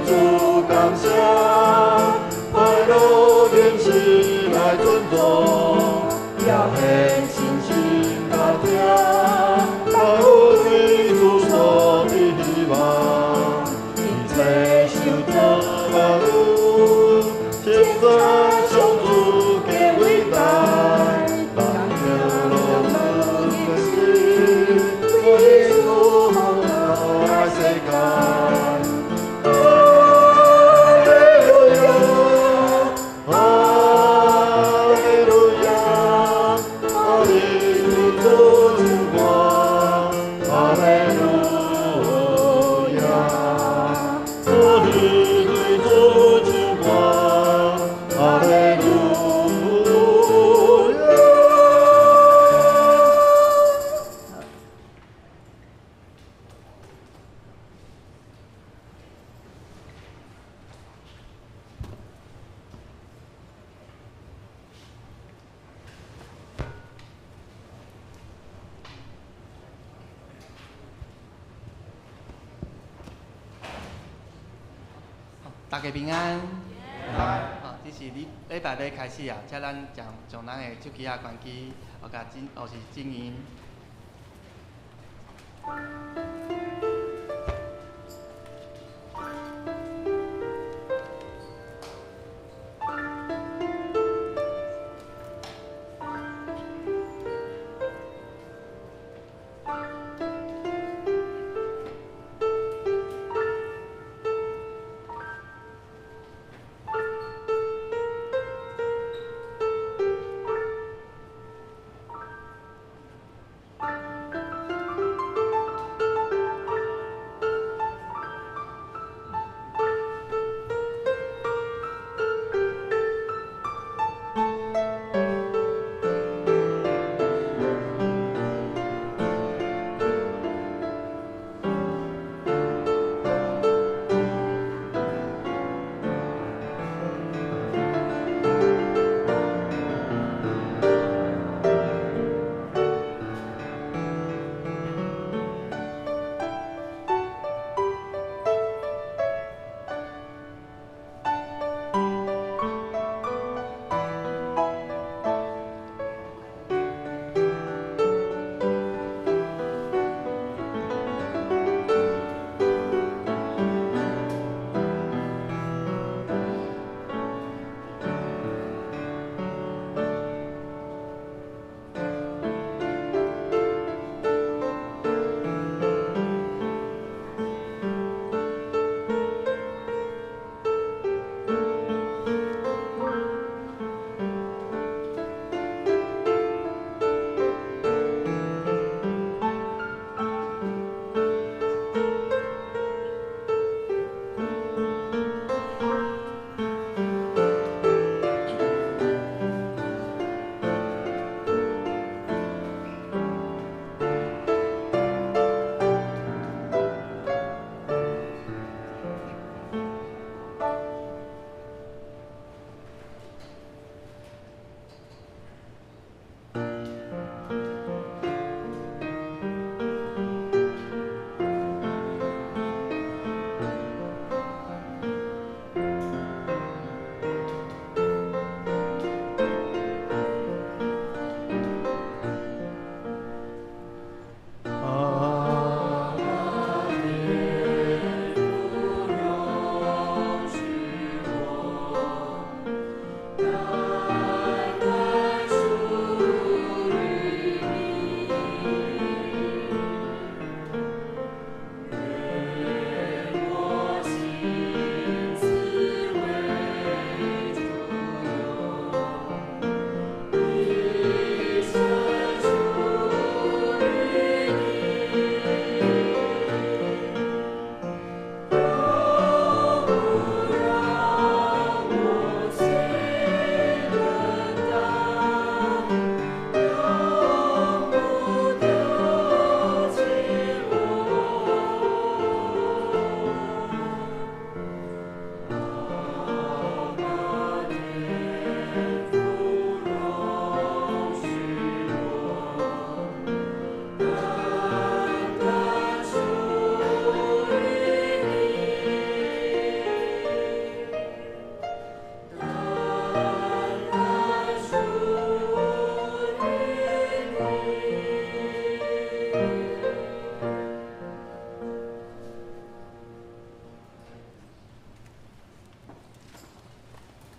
主感謝，快樂練習來尊重，也獻信心甲疼，萬有對主所的希望，一切受造萬有，稱讚上主的偉大，咱着樂樂的心，為主愛世界。哈利路亞，哈利路亞，哈利路主之歌，哈利路亞，哈利路主之歌，哈利路亞。大家平安。哦，這是禮禮拜欲開始啊，請咱將將咱的手機仔關機，予共靜，或是靜音。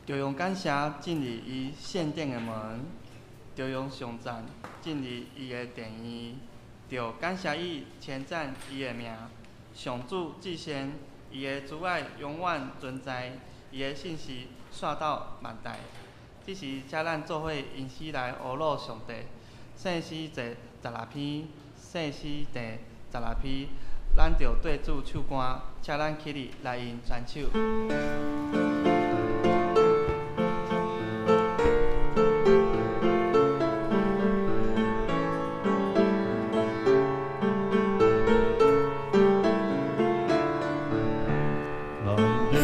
著用感謝進入伊聖殿的門，著用頌讚進入伊的殿院，著感謝伊，稱讚伊的名。上主至善，伊的慈愛永遠存在，伊的信實紲到萬代。這時，請咱做伙吟詩來呵咾上帝。聖詩第16篇，聖詩第十六篇，咱著對主唱歌，請咱起立來用全手。咱著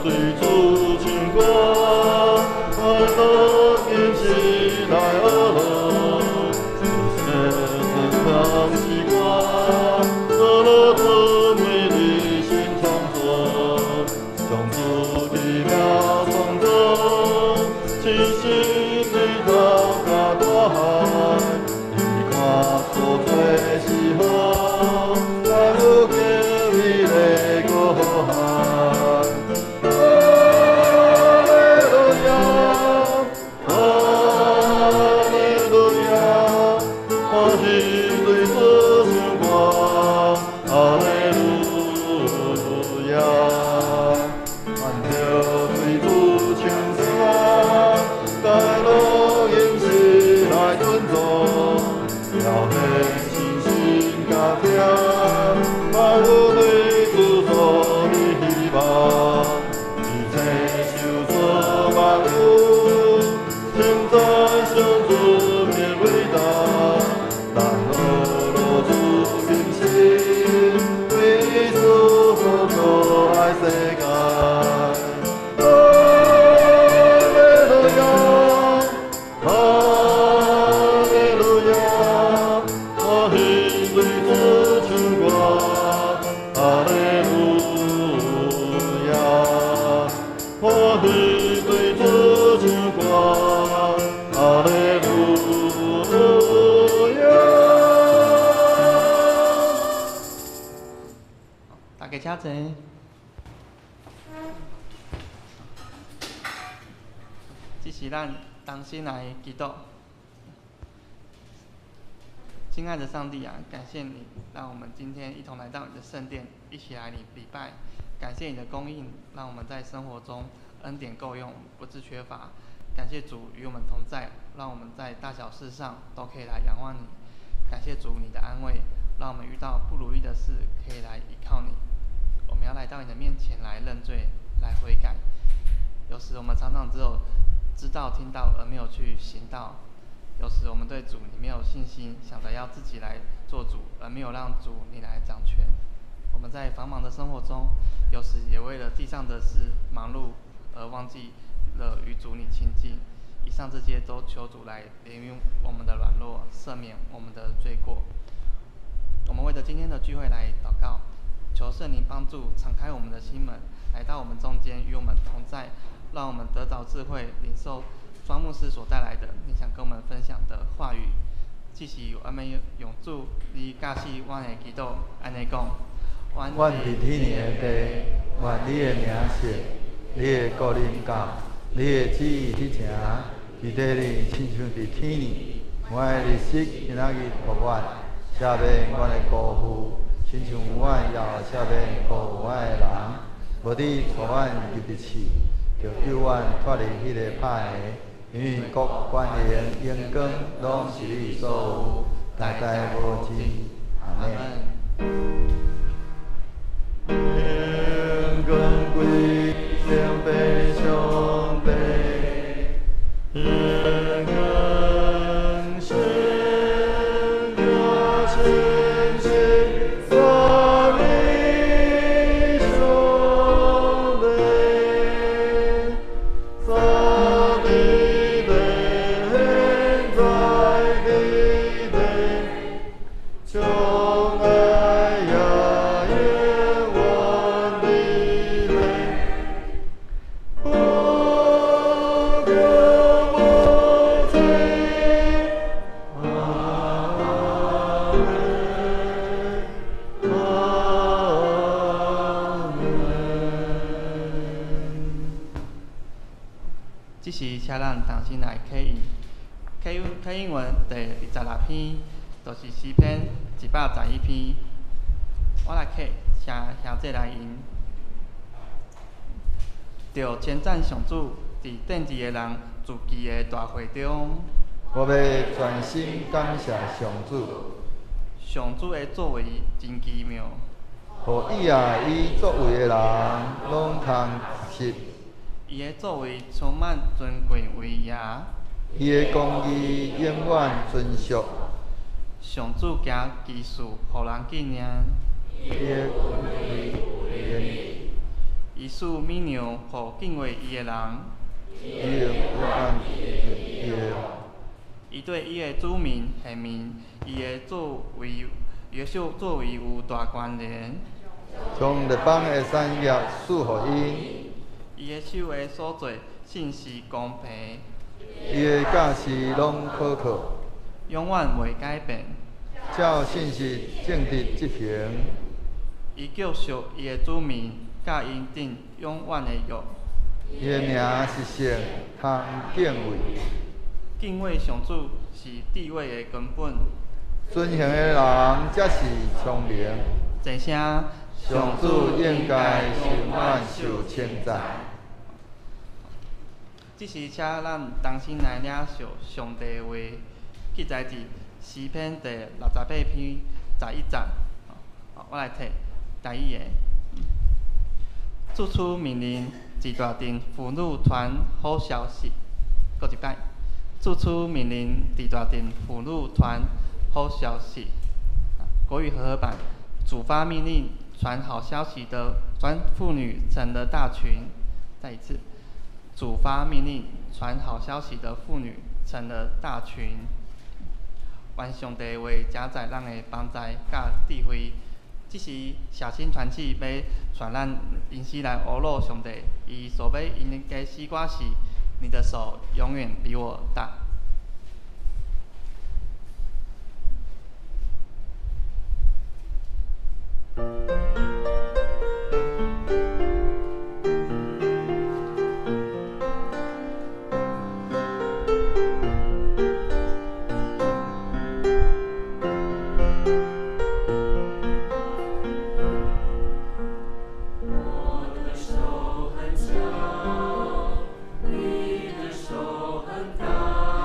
對主唱歌，歡樂吟詩來呵咾，這是唱詩歌，呵咾主美麗新創作，上主奇妙創造，七星日頭佮大海，伊看所做是好，萬有敬畏的過海。哈利路亞，哈利路亞，歡喜對主唱歌，哈利路亞。咱著對主唱歌，快樂吟詩來尊頌，要獻信心佮聽，萬有對主所的希望。一切受造萬物，稱讚上主的偉大，咱呵咾主更新，為主福愛世界。哈利路亞，哈利路亞，歡喜對主唱歌，哈利路亞，歡喜對主唱歌，哈利路亞。大家請坐。這是咱同心來祈禱。親愛的上帝啊，感謝你讓我們今天一同來到你的聖殿，一起來禮拜。感謝你的供應，讓我們在生活中恩典夠用，不致缺乏。感謝主與我們同在，讓我們在大小事上都可以來仰望你。感謝主你的安慰，讓我們遇到不如意的事可以來依靠你。我們要來到你的面前來認罪，來悔改。有時我們常常只有知道聽到，而沒有去行道。有時我們對主你沒有信心，想着要自己來做主，而沒有讓主你來掌權。我們在繁忙的生活中，有時也為了地上的事忙碌，而忘記了與主你親近。以上這些都求主來憐憫我們的軟弱，赦免我們的罪過。我們為着今天的聚會來禱告，求聖靈幫助，敞開我們的心門，來到我們中間，與我們同在，讓我們得着智慧，領受莊牧師所帶來的你想跟我們分享的話語。這是我們用主你教示阮的祈禱，按呢講。阮佇天的父，願你的名聖，你的國臨到，你的旨意執行，佇地裡親像佇天裡。阮的日食今仔日予阮，赦免阮的辜負，親像阮也赦免辜負阮的人。無你帶阮入去試，著救阮脫離彼個歹的，因為國、權能、榮光，攏是你所有，代代無盡。阿們。榮光歸天父上帝，榮光聖子聖神三一上帝，三一的在地的，將愛也永遠。請咱同心來啟應，啟啟應文第26篇，就是詩篇111篇。我來啟，請兄弟來吟。著稱讚上主，佇戰戰的人聚集的大會中。我欲全心感謝上主。上主的作為真奇妙。予倚愛伊作為的人攏通識。伊的作為充滿尊貴威嚴。伊的公義永遠存續。上主行奇事，予人紀念。伊的恩伊賜物糧，予敬畏伊的人。伊的恩伊對伊的子民顯明，伊的作為，伊的作為有大關聯。將列邦的產業賜予𪜶。伊的手的所做，信實公平。伊的教示攏可靠，永遠袂改變。照信實正直執行。伊救贖伊的子民，佮𪜶訂永遠的約。伊的名是聖，通敬畏。敬畏上主是智慧的根本。遵行的人才是聰明。齊聲。上主應該永遠受稱讚。這時，請咱同心來領受上帝的話，記載佇詩篇第68篇11節。我來讀台語的。主出命令，一大陣婦女傳好消息。閣一擺，主出命令，一大陣婦女傳好消息。國語和合版，主發命令，傳好消息的傳婦女成了大群。再一次，主發命令，傳好消息的婦女成了大群。願上帝話誠在咱的幫助佮智慧。這時，社青團契欲帶咱臨時來學魯上帝，伊所欲吟的詩歌是：你的手永遠比我大。我的手很小，你的手很大。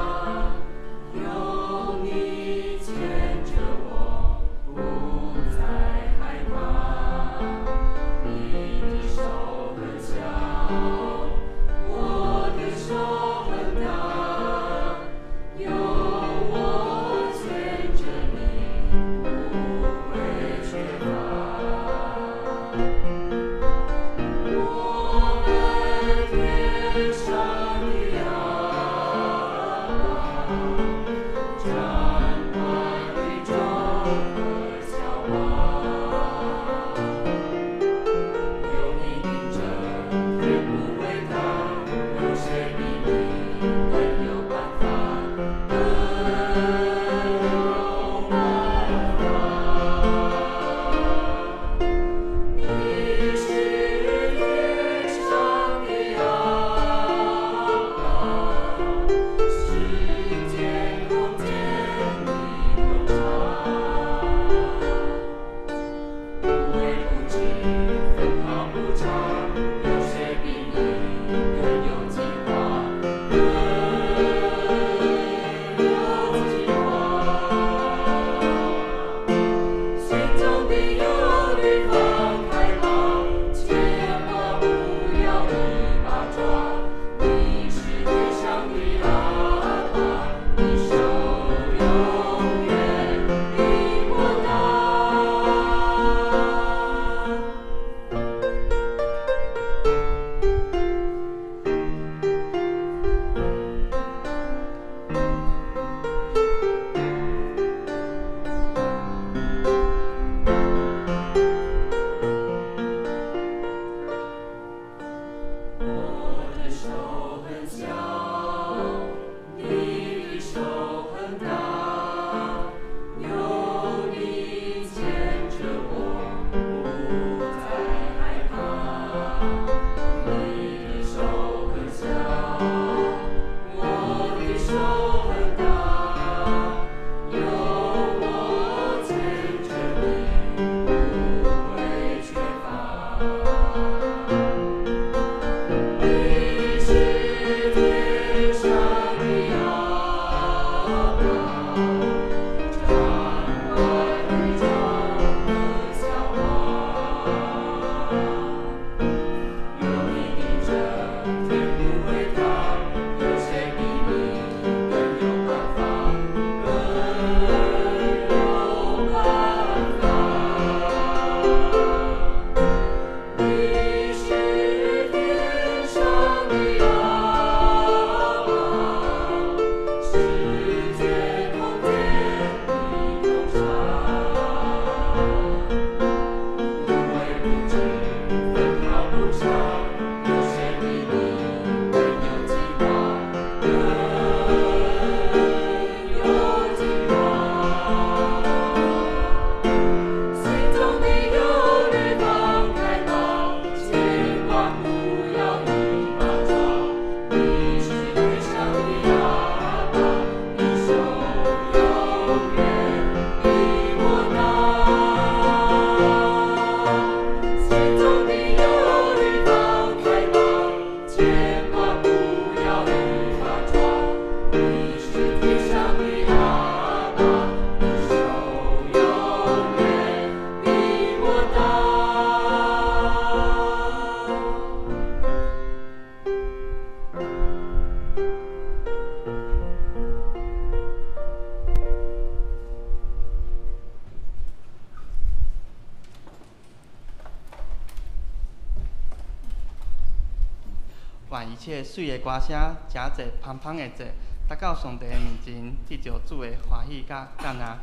愿一切媠的歌声，诚济芳芳的祭，达到上帝的面前，得著主的欢喜佮接纳。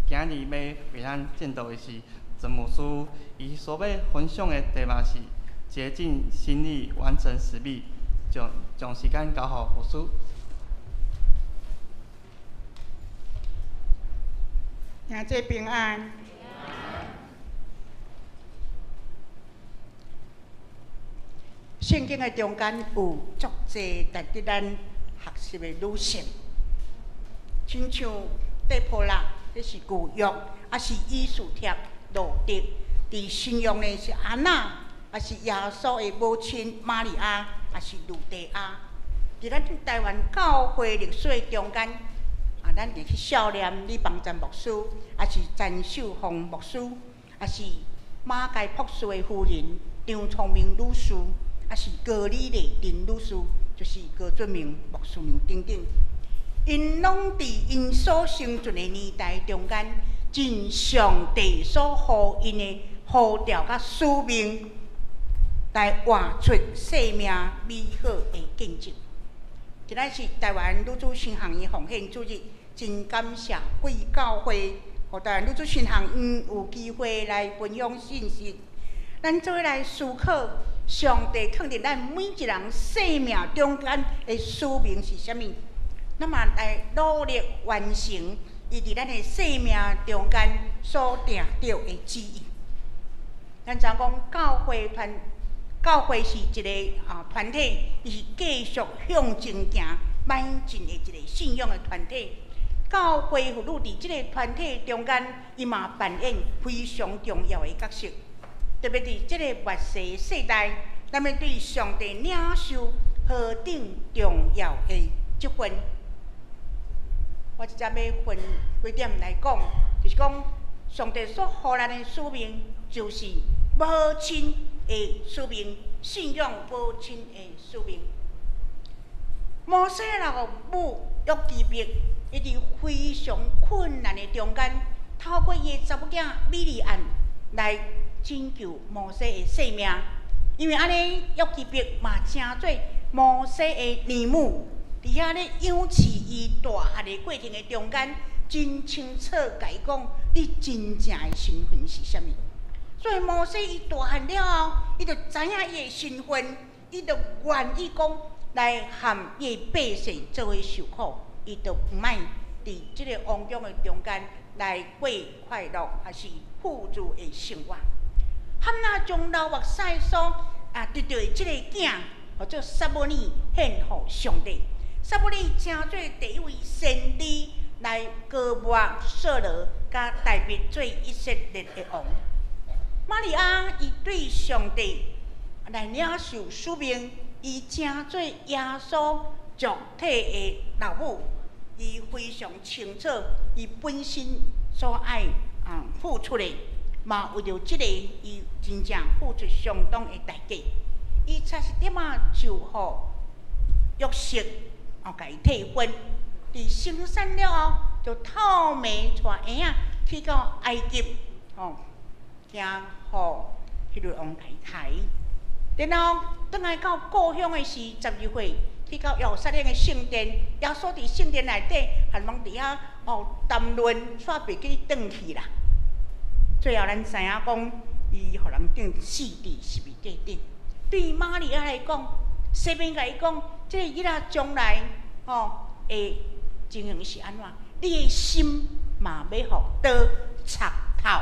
今日欲为咱证道的是陈牧师，伊所欲分享的题目是竭尽心力完成使命。將時間交予牧師。兄弟平安。聖經的中間有足濟值得咱學習的女性，親像底波拉，這是舊約，抑是以斯帖、路得，佇新約呢是安娜，抑是耶穌的母親瑪利亞，抑是呂底亞。佇咱台灣教會歷史中間，啊，咱會去數念李邦詹牧師，抑是陳秀鳳牧師，抑是馬偕博士的夫人張聰明女士。抑是高李麗珍女士，就是高俊明牧師娘等等，𪜶攏佇𪜶所生存的年代中間，盡上帝所予𪜶的呼召佮使命，來活出生命美好的見證。今仔是台灣女子神學院奉獻主日，真感謝貴教會，予台灣女子神學院有機會來分享信息。咱做伙來思考。上帝囥佇咱每一人生命中間的使命是啥物？咱嘛來努力完成伊佇咱的生命中間所定著的旨意。咱知影講，教會是一個團體，伊是繼續向前行、邁進的一個信仰的團體。教會婦女佇這個團體中間，伊嘛扮演非常重要的角色。特別佇這個末世世代，咱欲對上帝領受何等重要的職分。我這節欲分幾點來講，就是講上帝所予咱的使命，就是母親的使命，信仰母親的使命。摩西老母約基別，伊佇非常困難的中間，透過伊的查某囝米利暗來拯救摩西的性命，因為按呢，約基別嘛成做摩西的乳母，佇遐咧養飼伊大漢的過程的中間，真清楚共伊講，你真正的身份是啥物。所以摩西伊大漢了後，伊就知影伊的身份，伊就願意講來和伊的百姓做伙受苦，伊就毋愛佇這个王宮的中間來過快樂，抑是富足的生活。含那將流目屎所得著的這个囝，號做撒母耳獻予上帝。撒母耳成做第一位先知來膏抹掃羅佮大衛做以色列的王。瑪利亞伊對上帝來領受使命，伊成做耶穌肉體的老母，伊非常清楚伊本身所愛付出的。嘛，為著這个，伊真正付出相當的代價。伊差一點仔就予約瑟共伊退婚。佇生產了後，就透暝帶嬰仔去到埃及，驚予希律王共伊刣。然後轉來到故鄉的時，12歲去到耶路撒冷的聖殿，耶穌佇聖殿內底，還攏佇遐談論，煞袂記轉去啦。最後，咱知影講，伊予人釘死佇十字架頂。對瑪利亞來講，西面共伊講，這個囡仔將來會情形是按怎？你的心嘛欲予刀插透。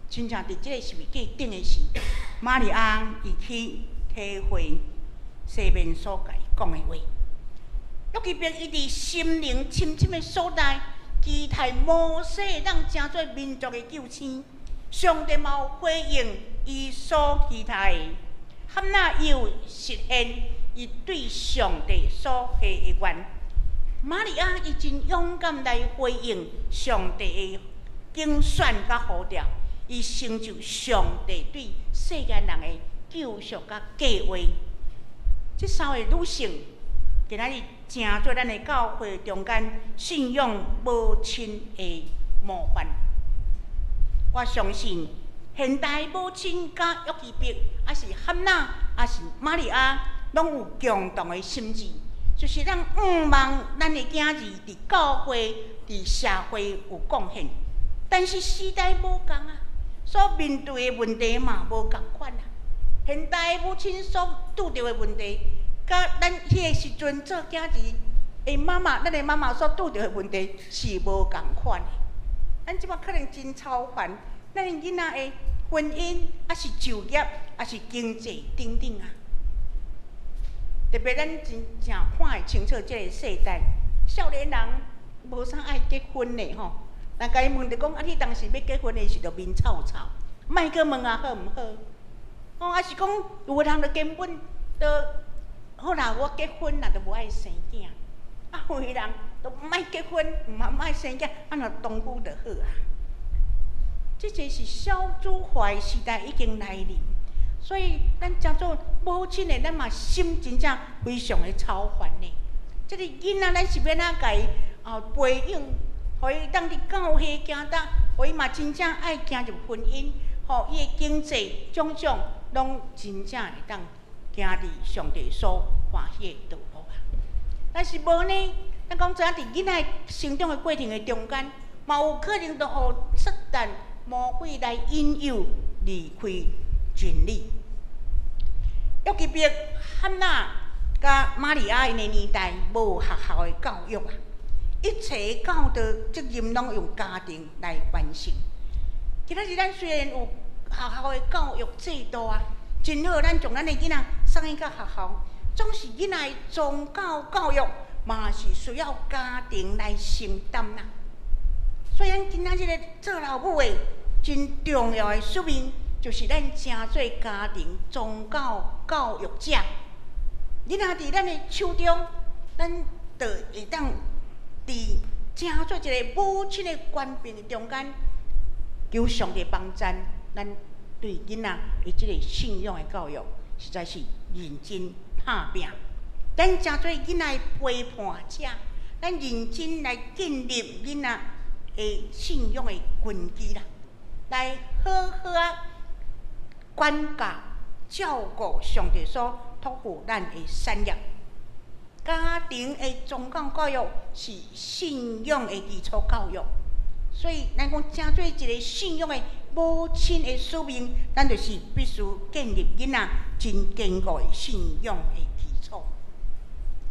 真正佇這個十字架頂的時，瑪利亞伊去體會西面所共伊講的話。約基別伊佇心靈深深的所在。期待摩西會當成做民族的救星，上帝嘛有回應伊所期待的，含那伊有實現伊對上帝所許的願。瑪利亞伊真勇敢來回應上帝的揀選佮呼召，伊成就上帝對世間人的救贖佮計劃。這三位女性，今仔日成做咱的教會中間信仰母親的模範。我相信現代母親佮約基別，抑是含那，抑是瑪利亞，攏有共同的心志，就是咱向望咱的囝兒佇教會、佇社會有貢獻。但是時代無仝啊，所面對的問題嘛無仝款啊。現代母親所拄著的問題，佮咱彼個時陣做囝兒的媽媽，咱的媽媽所拄著的問題是無仝款的。咱這擺可能真操煩，咱的囡仔的婚姻，抑是就業，抑是經濟等等啊。特別咱真正看會清楚這個世代，少年人無啥愛結婚的吼。若共伊問著講，啊，你當時欲結婚的時就面臭臭，莫閣問啊好毋好？哦，抑是講有的人就根本都好啦，我結婚啦，就無愛生囝。啊，有的人都毋愛結婚，毋愛生囝，啊，若同居就好啊。這個是少子化的時代已經來臨，所以咱成做母親的，咱嘛心真正非常的操煩的。這個囡仔，咱是欲按怎共伊啊培養，予伊當佇教會行得，予伊嘛真正愛行入婚姻，予伊的經濟種種攏真正會當行佇上帝所歡喜的道路啊。但是無呢，咱講知影佇囡仔成長的過程的中間，嘛有可能就予撒旦魔鬼來引誘離開真理。約基別、漢娜佮瑪利亞𪜶的年代無學校的教育啊，一切教導責任攏用家庭來完成。今仔日咱雖然有學校的教育制度啊，真好，咱將咱的囡仔送去到學校，總是囡仔的宗教教育嘛是需要家庭來承擔啦。所以咱今仔日個做老母的真重要的使命，就是咱成做家庭宗教教育者。囡仔佇咱的手中，咱就會當佇成做一個母親的權柄的中間，求上帝幫贊咱對囡仔的這個信仰的教育，實在是認真拍拚。咱成做囡仔的陪伴者，咱認真來建立囡仔的信仰的根基啦，來好好仔管教、照顧上帝所託付咱的產業。家庭的宗教教育是信仰的基礎教育，所以咱講成做一個信仰的母親的使命，咱就是必須建立囡仔真堅固的信仰的基礎。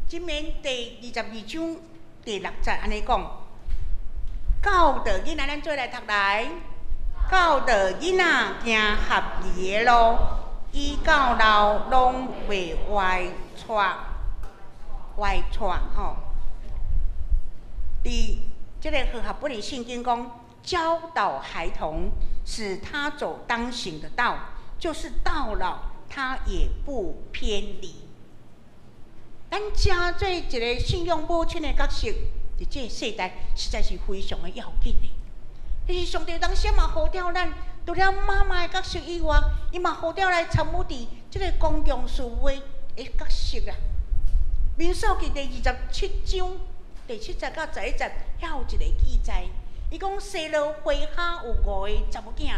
箴言第二十二章第六節按呢講：教導囡仔，咱做來讀來，教導囡仔行合義的路，伊到老攏袂歪趖，歪趖吼。佇這個和合本的聖經講，教導孩童，使他走當行的道，就是到老他也不偏離。咱成做一個信仰母親的角色，佇這個世代實在是非常的要緊的。就是上帝當時嘛呼召咱，除了媽媽的角色以外，伊嘛呼召來參與佇這個公共事務的角色啊。民數記第27章第七節到11節，遐有一個記載，伊講西羅非哈有五個查某囝，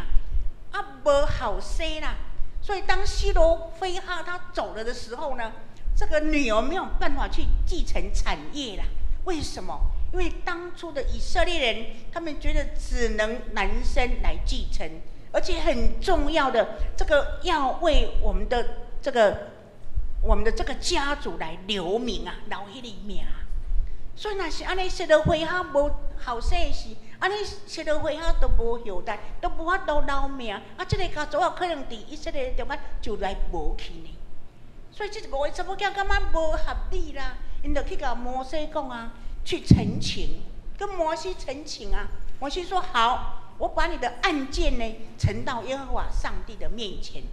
啊無後生啦，所以當西羅非哈他走了的時候呢，這個女兒沒有辦法去繼承產業啦。為什麼？因為當初的以色列人，他們覺得只能男生來繼承，而且很重要的，這個要為我們的這個家族來留名啊，留彼个名。所以若是按呢，西羅非哈無後生的時，按呢西羅非哈都無後代，都無法度留名，啊，這個家族啊，可能佇以色列中間就來無去呢。所以這五個查某囝感覺無合理啦，𪜶就去共摩西講啊，去陳情，跟摩西陳情啊。摩西說：好，我把你的案件呢呈到耶和華上帝的面前。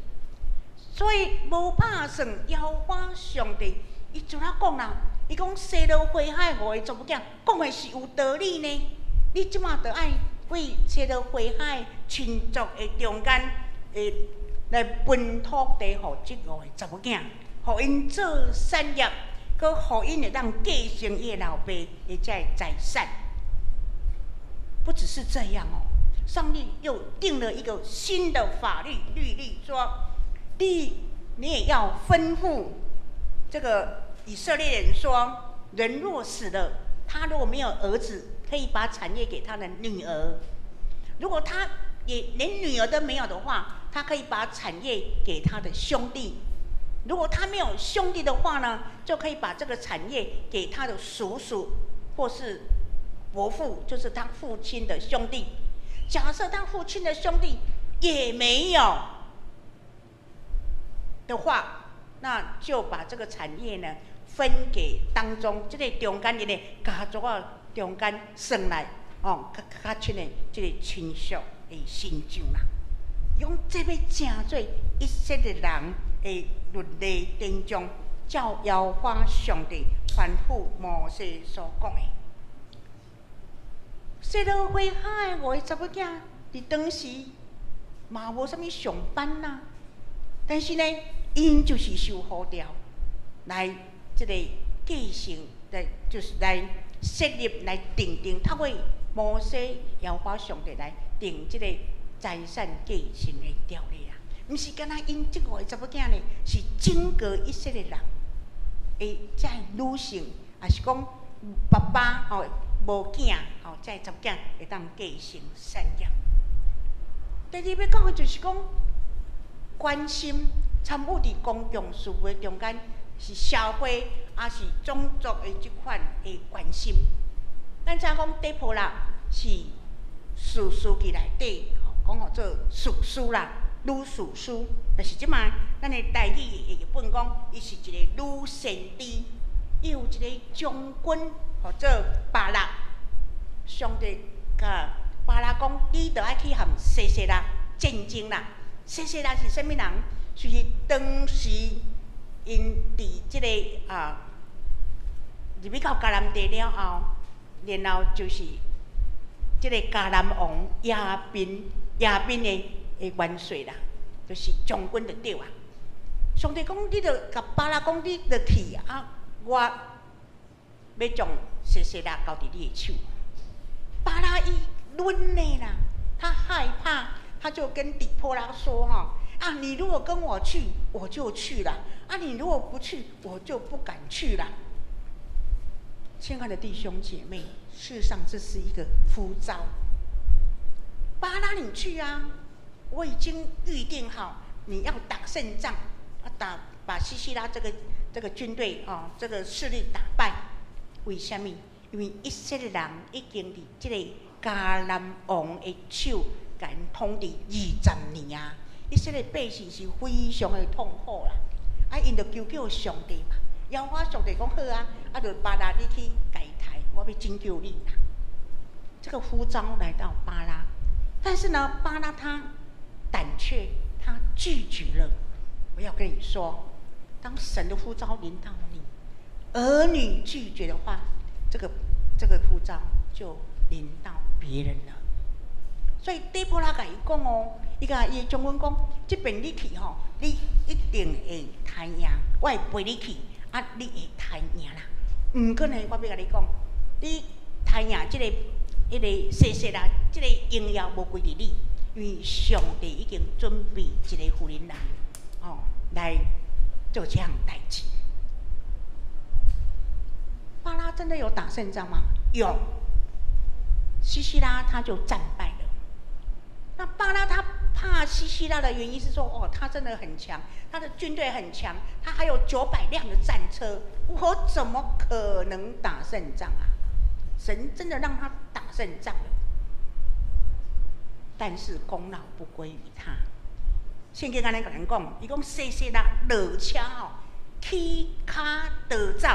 所以無拍算，耶和華上帝，伊怎仔講啦？伊講西羅非哈五個查某囝講的是有道理呢。你這馬著愛為西羅非哈親族的中間，會來分土地予這五個查某囝，予𪜶做產業，閣予𪜶會當繼承伊的老爸的這個財產。不只是這樣哦，上帝又定了一個新的法律律例，說：第一，你也要吩咐這個以色列人說，人若死了，他如果沒有兒子，可以把產業給他的女兒；如果他也連女兒都沒有的話，他可以把產業給他的兄弟；如果他沒有兄弟的話呢，就可以把這個產業給他的叔叔或是伯父，就是他父親的兄弟。假設他父親的兄弟也沒有的話，那就把這個產業呢分給當中這個中間的家族啊，中間算來哦，較較親的這個親屬的親像啦。用這欲成做以色列人的律例典章，照耶和華上帝吩咐摩西所講的。撒勒非哈的五个查某囝，佇當時嘛無啥物上班啦，但是呢，𪜶就是受呼召來這個繼承，來就是來設立來訂定，透過摩西耶和華上帝來定這個財產繼承的條例啊。毋是干焦𪜶這五個查某囝呢，是整個以色列人的這女性，抑是講爸爸吼無囝吼，這查某囝會當繼承產業。第二欲講的就是講關心參與佇公共事務的中間，是社會抑是種族的這款的關心。咱知影講底波拉是士師記內底，講號做士師啦，女士師。但是這擺咱的台語的譯本講，伊是一個女先知，伊有一個將軍號做巴拉。上帝共巴拉講，你著愛去和西西拉戰爭啦。西西拉是啥物人？就是當時𪜶佇這個啊入去到迦南地了後，然後就是這個迦南王亞賓，亞賓的元帥啦，就是將軍就對啊。上帝講，你著共巴拉講，你著去啊，我欲將西西拉交佇你的手。巴拉伊忍的啦，他害怕，他就跟底波拉說：哈啊，你如果跟我去，我就去了；啊，你如果不去，我就不敢去了。親愛的弟兄姐妹，事實上這是一個呼召。巴拉，你去啊！我已經預定好，你要打勝仗，打把西西拉這個軍隊啊，這個勢力打敗。為什麼？因為以色列人已經佇這個迦南王的手，共𪜶統治20年啊！以色列百姓是非常的痛苦啦。啊，𪜶就求叫上帝嘛。耶和華上帝講好啊，啊，就巴拉你去共伊刣，我欲拯救你啦。這個呼召來到巴拉，但是呢，巴拉他膽怯，他拒絕了。我要跟你說，當神的呼召臨到你，兒女拒絕的話，這個呼召就臨到別人了。所以底波拉共伊講哦，伊共伊的將軍講，這邊你去吼，你一定會刣贏，我會陪你去，啊，你會刣贏啦。毋過呢，我欲共你講，你刣贏這個彼個西西拉，這個榮耀無歸佇你，因為上帝已經準備一個婦人人，哦，來做這項代誌。巴拉真的有打勝仗嗎？有，西西拉他就戰敗了。那巴拉他怕西西拉的原因是說，哦，他真的很強，他的軍隊很強，他還有900輛的戰車，我怎麼可能打勝仗啊？神真的讓他打勝仗了，但是功勞不歸於他。聖經按呢共咱講，伊講西西拉落車吼，起跤逃走，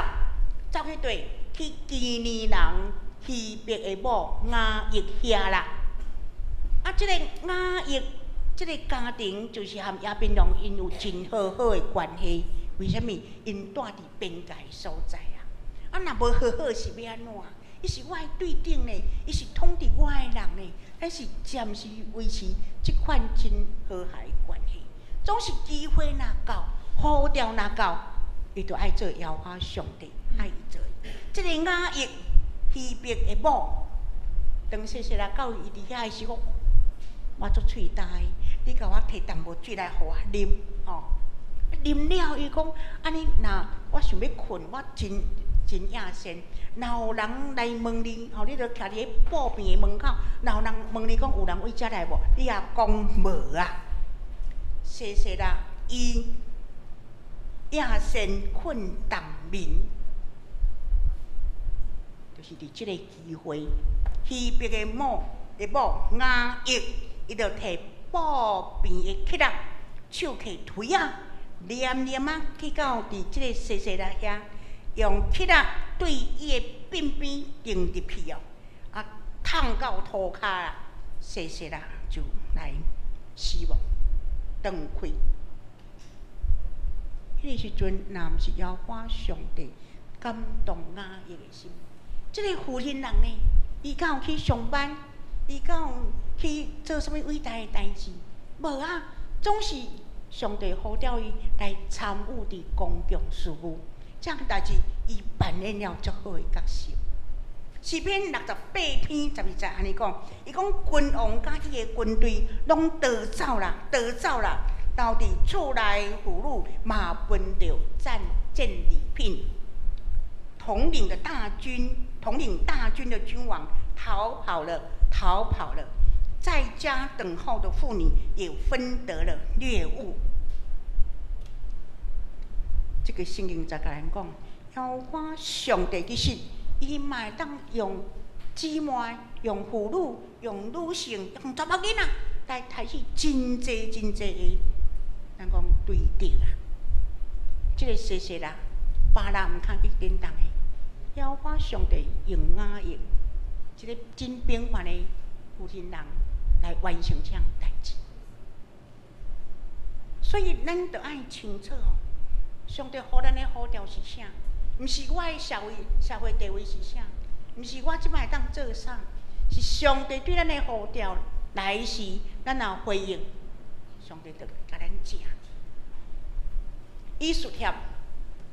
走去佗？去基尼人希伯的某雅億遐啦。啊，這個雅億這個家庭就是和亞賓王𪜶有真好好的關係。為啥物？𪜶蹛佇邊界所在啊。啊，若無和好是欲按怎？伊是我的對等呢，伊是統治我的人呢，咱是暫時維持這款真和諧的關係。總是機會若到，呼召若到，伊就愛做耶和華上帝愛伊做的。這個雅億希伯的某，當西西拉到伊佇遐的時候，我足喙焦的，你共我提淡薄水來予我啉，吼。啉了伊講，按呢若我想欲睏，我真真厭仙。若有人來問你，吼，你著徛佇咧布棚的門口，若有人問你講有人為遮來無？你也講無啊。西西拉，伊厭仙睏冬眠，就是佇這个機會，希伯的某的某雅億，伊就提布棚的欹仔，手提槌仔，黏黏仔去到佇這个西西拉遐，用欹仔對伊的鬢邊釘入去哦，啊，痛到塗跤啦，西西拉就來死亡，斷氣。彼个時陣，若毋是耶和華上帝感動雅億的心，這个婦人人呢，伊敢有去上班？伊敢有去做啥物偉大的代誌？無啊，總是上帝呼召伊來參與佇公共事務，這項代誌伊扮演了足好的角色。詩篇68篇12節按呢講，伊講君王佮伊的軍隊攏逃走啦，逃走啦，留佇厝內婦女嘛分著戰戰利品。統領的大軍，統領大軍的君王逃跑了，逃跑了，在家等候的婦女也分得了掠物。這个聖經在共咱講，耶和華上帝其實伊嘛會當用姊妹、用婦女、用女性、用查某囡仔來刣死真濟真濟的，咱講對敵啊。這个西西拉，別人毋堪去頂當的，耶和華上帝用雅億，這个真平凡的婦人人來完成這項代誌。所以咱著愛清楚哦，上帝予咱的呼召是啥？毋是我的社會地位是啥？毋是我這擺會當做啥？是上帝對咱的呼召來時，咱若回應，上帝就共咱食。以斯帖，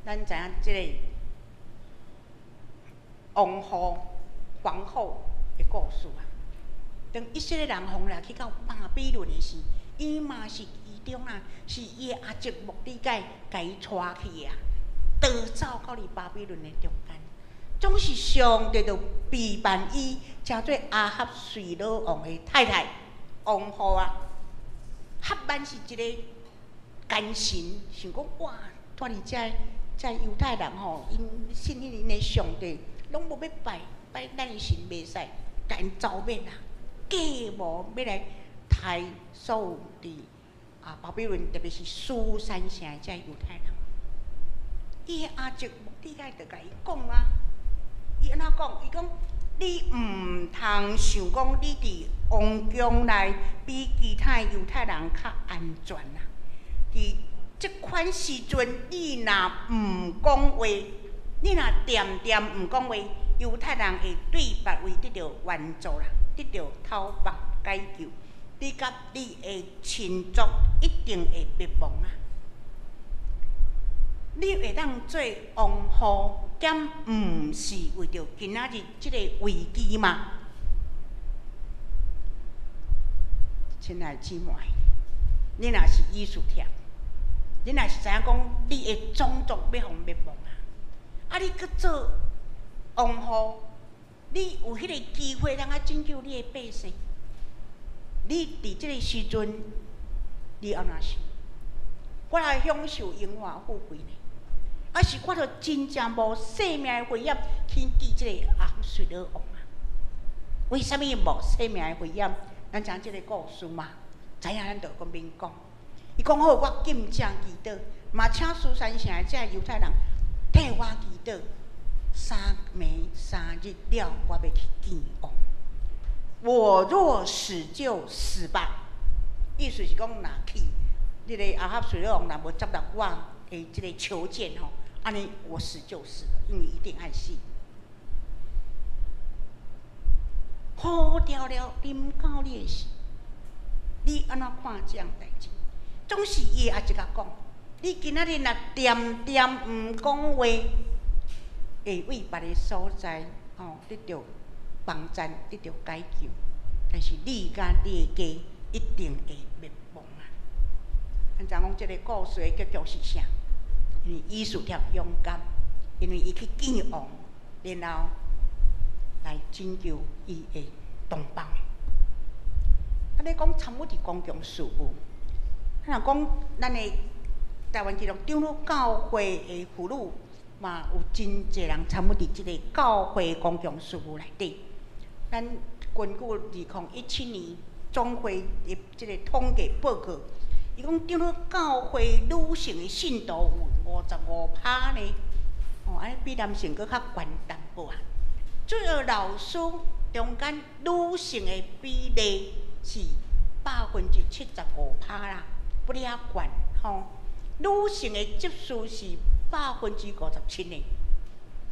咱知影這个王后、皇后的故事啊。當以色列人予掠去到巴比倫的時，伊嘛是其中啊，是伊的阿叔末底改共伊帶去的啊，逃走到佇巴比倫的中間，總是上帝就備辦伊，成做亞哈隨魯王的太太，王后啊。哈曼是一个奸臣，想講哇，蹛佇遮遮猶太人吼，𪜶信彼𪜶的上帝，攏無欲拜，拜咱的神袂使，共𪜶剿滅啊，計謀欲來刣所有佇啊巴比倫，特別是書珊城的遮猶太人。伊的阿叔末底改就共伊講啊，伊按怎講？伊講你毋通想講你佇王宮內比其他猶太人較安全啊！佇這款時陣，你若毋講話，你若恬恬毋講話，猶太人會對別位得著援助啦，得著討幫解救，你佮你的親族一定會滅亡啊！你會當做王后，敢毋是為著今仔日這個危機嗎？親愛姊妹，你若是以斯帖，你若是知影講你的種族欲予滅亡啊，啊你閣做王后，你有彼个機會通啊拯救你的百姓。你佇這个時陣，你按怎想？我來享受榮華富貴呢？抑是我著真正冒性命的危險去見這個亞哈隨魯王啊？為啥物冒性命的危險？咱知影這个故事嘛？知影咱就閣免講。伊講好，我禁食祈禱，嘛請書珊城的這猶太人替我祈禱。3暝3日了，我欲去見王。我若死就死吧。意思是講，若去，這个亞哈隨魯王若無接納我的這个求見吼，按呢我死就死了，因為一定愛死。呼召了臨到你的時，你按怎看這項代誌？總是伊的阿叔共講，你今仔日若恬恬毋講話，會為別个所在吼得著幫贊，得著解救，但是你佮你的家一定會滅亡啊！咱知影講這个故事的結局是啥？因為以斯帖勇敢，因為伊去見王，然後來拯救伊的同胞。啊，你講參與佇公共事務，咱若講咱的台灣基督長老教會的婦女，嘛有真濟人參與佇這个教會公共事務內底。咱根據2017年總會的這个統計報告，伊講長老教會女性的信徒有55%呢，哦，按呢比男性閣較懸淡薄仔。主要老師中間女性的比例是75%啦，不哩較懸吼。女性的執事是57%呢，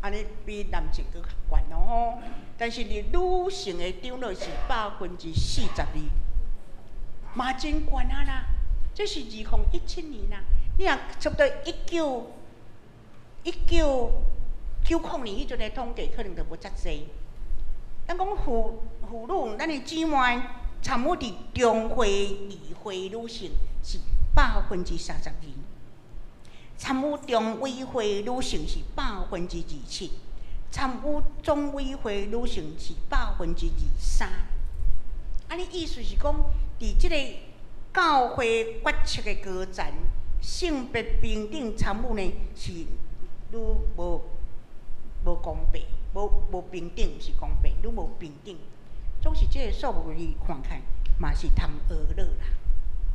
按呢比男性閣較懸囉吼。但是佇女性的長老是42%，嘛真懸啊啦。這是2017年啦，你若差不多1990年彼陣的統計，可能就無遮濟。咱講婦女，咱的姊妹參與佇中會議會女性是32%，參與中委會女性是27%，參與總委會女性是23%。按呢意思是講，佇這个教會決策的高層，性別平等參與呢是愈無公平，無平等，毋是公平，愈無平等。總是這个數目字看起來嘛是通學樂啦。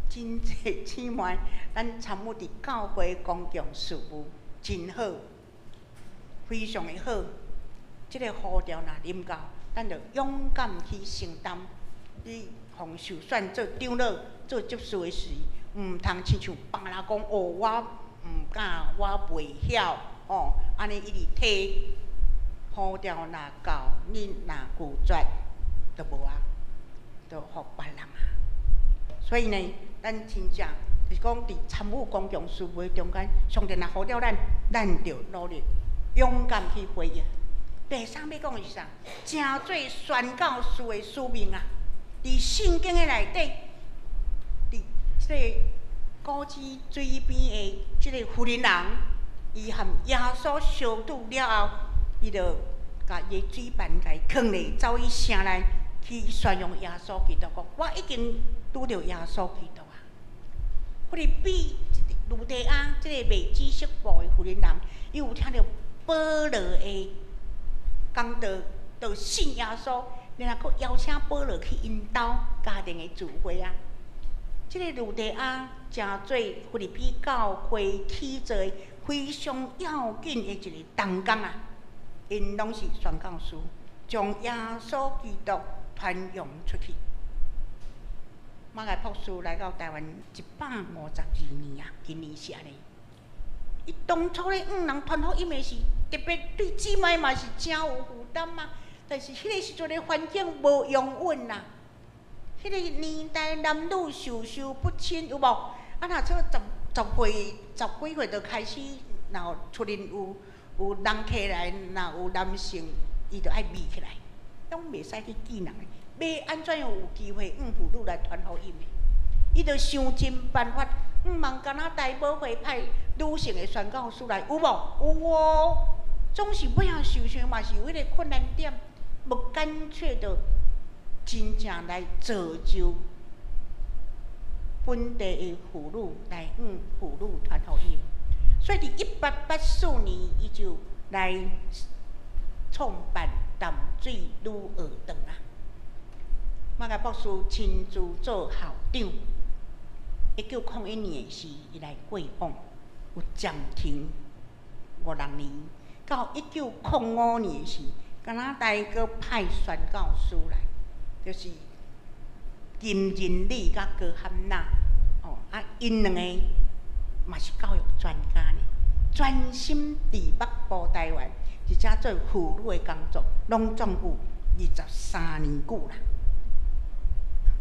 真濟姊妹，咱參與佇教會公共事務真好，非常的好。這个呼召若臨到，咱就勇敢去承擔。你予受選做長老、做執事的時，毋通親像別人講哦，我毋敢，我袂曉，哦，按呢一直推。呼召若到，你若拒絕，就無啊，就予別人啊。所以呢，咱真正就是講，佇參與公共事務的中間，上帝若呼召咱，咱就努力勇敢去回應。第三欲講的是啥？成做宣教士的使命啊！佇聖經的內底，佇這个古之水邊的這个婦人，伊和耶穌相拄了後，伊就共伊的水盤共伊囥咧，走去城內去宣揚耶穌基督，講我已經拄著耶穌基督啊！腓立比呂底亞這个賣紫色布的婦人，伊有聽著保羅的講道，就信耶穌，然後閣邀請保羅去𪜶兜家庭的聚會啊！這个呂底亞成做腓立比教會起造的非常要緊的一个同工啊！𪜶攏是宣教士，將耶穌基督傳揚出去。馬偕博士來到台灣152年啊，今年是按呢。伊當初咧向人傳福音的時，特別對姊妹嘛是誠有負擔啊。但是彼個時陣的環境無容允啦。彼個年代男女授受不親，有無？啊，若說十歲、十幾歲就開始，若出面有人客來，若有男性，伊就愛避起來，攏袂使去見人。欲按怎樣有機會向婦女來傳福音的？伊就想盡辦法，向加拿大母會派女性的宣教師來，有無？有哦。總是尾仔想想嘛是有彼个困難點，無乾脆就真正來造就本地的婦女來向婦女傳福音。所以佇1884年，伊就來創辦淡水女學堂啊。馬偕博士親自做校長。1901年時，伊來過往，有暫停五六年。到1905年時，加拿大閣派宣教師來，就是金仁禮佮高漢娜，哦，啊，𪜶兩个嘛是教育專家呢，專心佇北部台灣，而且做婦女的工作，攏總有23年久啦。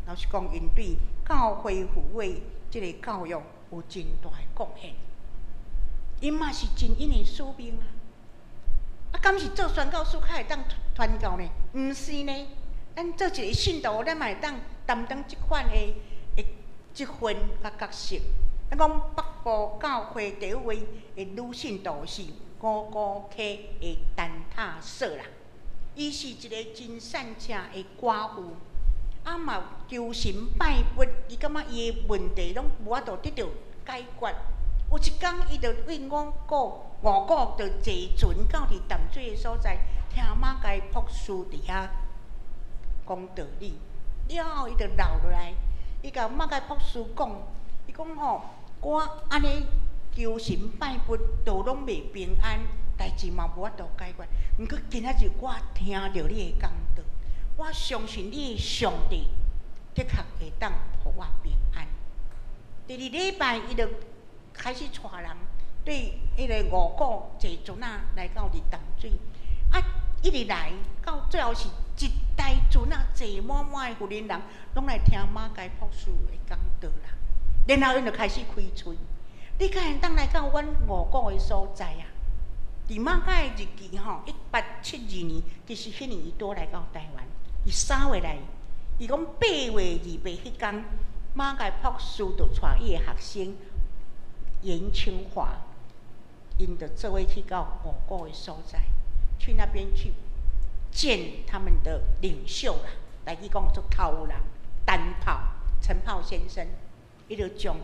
老實講，𪜶對教會婦女的這个教育有真大的貢獻，𪜶嘛是盡𪜶的使命啊！啊，敢是做宣教師較會當傳教呢？毋是呢，咱做一个信徒，咱嘛會當擔當這款的這份佮角色。咱講北部教會第一位的女信徒是五股溪的陳塔索啦，伊是一個真善正的寡婦，啊嘛求神拜佛，伊感覺伊的問題攏無法度得著解決。有一工，伊就對五股就坐船到佇淡水的所在，聽馬偕博士佇遐講道理。了後，伊就留落來，伊共馬偕博士講，伊講吼，我按呢求神拜佛，都攏袂平安，代誌嘛無法度解決。毋過今仔日我聽著你的講道，我相信你的上帝的確會當予我平安。第二禮拜，伊就開始帶人對彼個五股坐船仔來到佇淡水，啊，一直來到最後是一台船仔坐滿滿的婦人人，攏來聽馬偕博士的講道啦。然後𪜶就開始開喙，你敢會當來到阮五股的所在啊？佇馬偕的日記吼，1872年，其實彼年伊拄來到台灣，伊3月來，伊講8月28彼工，馬偕博士就帶伊的學生顏清華，𪜶就做伙去到五股的所在，去那邊去見他們的領袖啦。來去講做頭人，陳炮陳炮先生，伊就將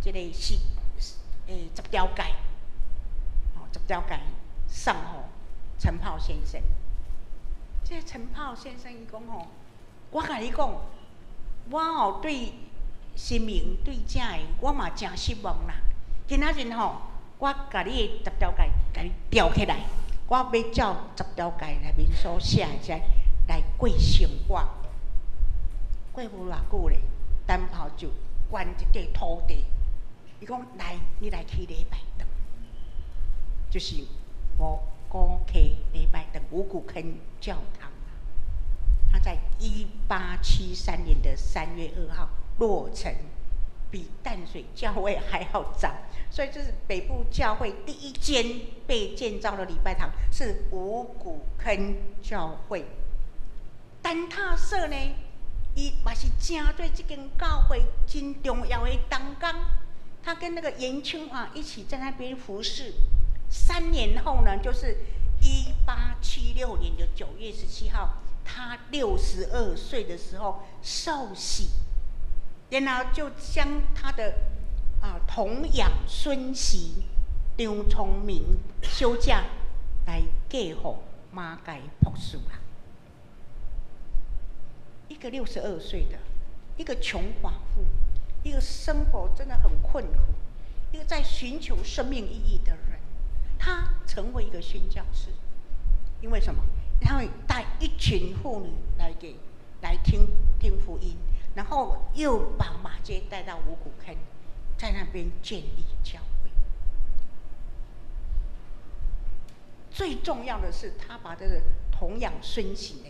這個是十條戒，哦，十條戒送予陳炮先生。這個陳炮先生伊講吼，我共你講，我吼對神明對這个，我嘛誠失望啦。今仔日吼，我共你的十條戒共你吊起來，我欲照十條戒內面所寫的這來過生活。過無偌久咧，陳炮就捐一塊土地，伊講來，你來起禮拜堂，就是五股溪禮拜堂，五股坑教堂。他在1873年的3月2號落成，比淡水教會還要早，所以這是北部教會第一間被建造的禮拜堂，是五股坑教會。陳塔索呢，伊嘛是成做這間教會真重要的同工，他跟那個顏清華一起在那邊服侍。3年後呢，就是1876年的9月17號，他62歲的時候受洗，然後就將他的童養孫媳張聰明小姐來嫁予馬偕博士啦。一個62歲的，一個窮寡婦，一個生活真的很困苦，一個在尋求生命意義的人，他成為一個宣教士，因為什麼？他會帶一群婦女來聽聽福音，然後又把馬偕帶到五股坑，在那邊建立教會。最重要的是，他把這個童養孫媳呢，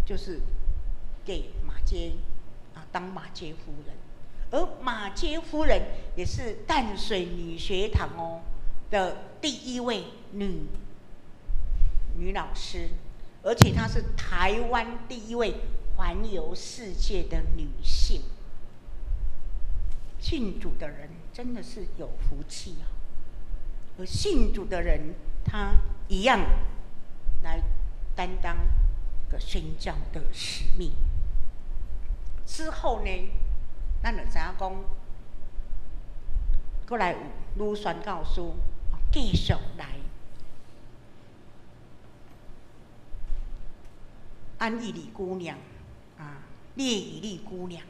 就是給馬偕啊當馬偕夫人，而馬偕夫人也是淡水女學堂哦的第一位女老師。而且她是台灣第一位環遊世界的女性。信主的人真的是有福氣啊！而信主的人，他一樣來擔當個宣教的使命。之後呢，咱就知影講，閣來有女宣教師繼續來。安義里姑娘啊，列以麗姑娘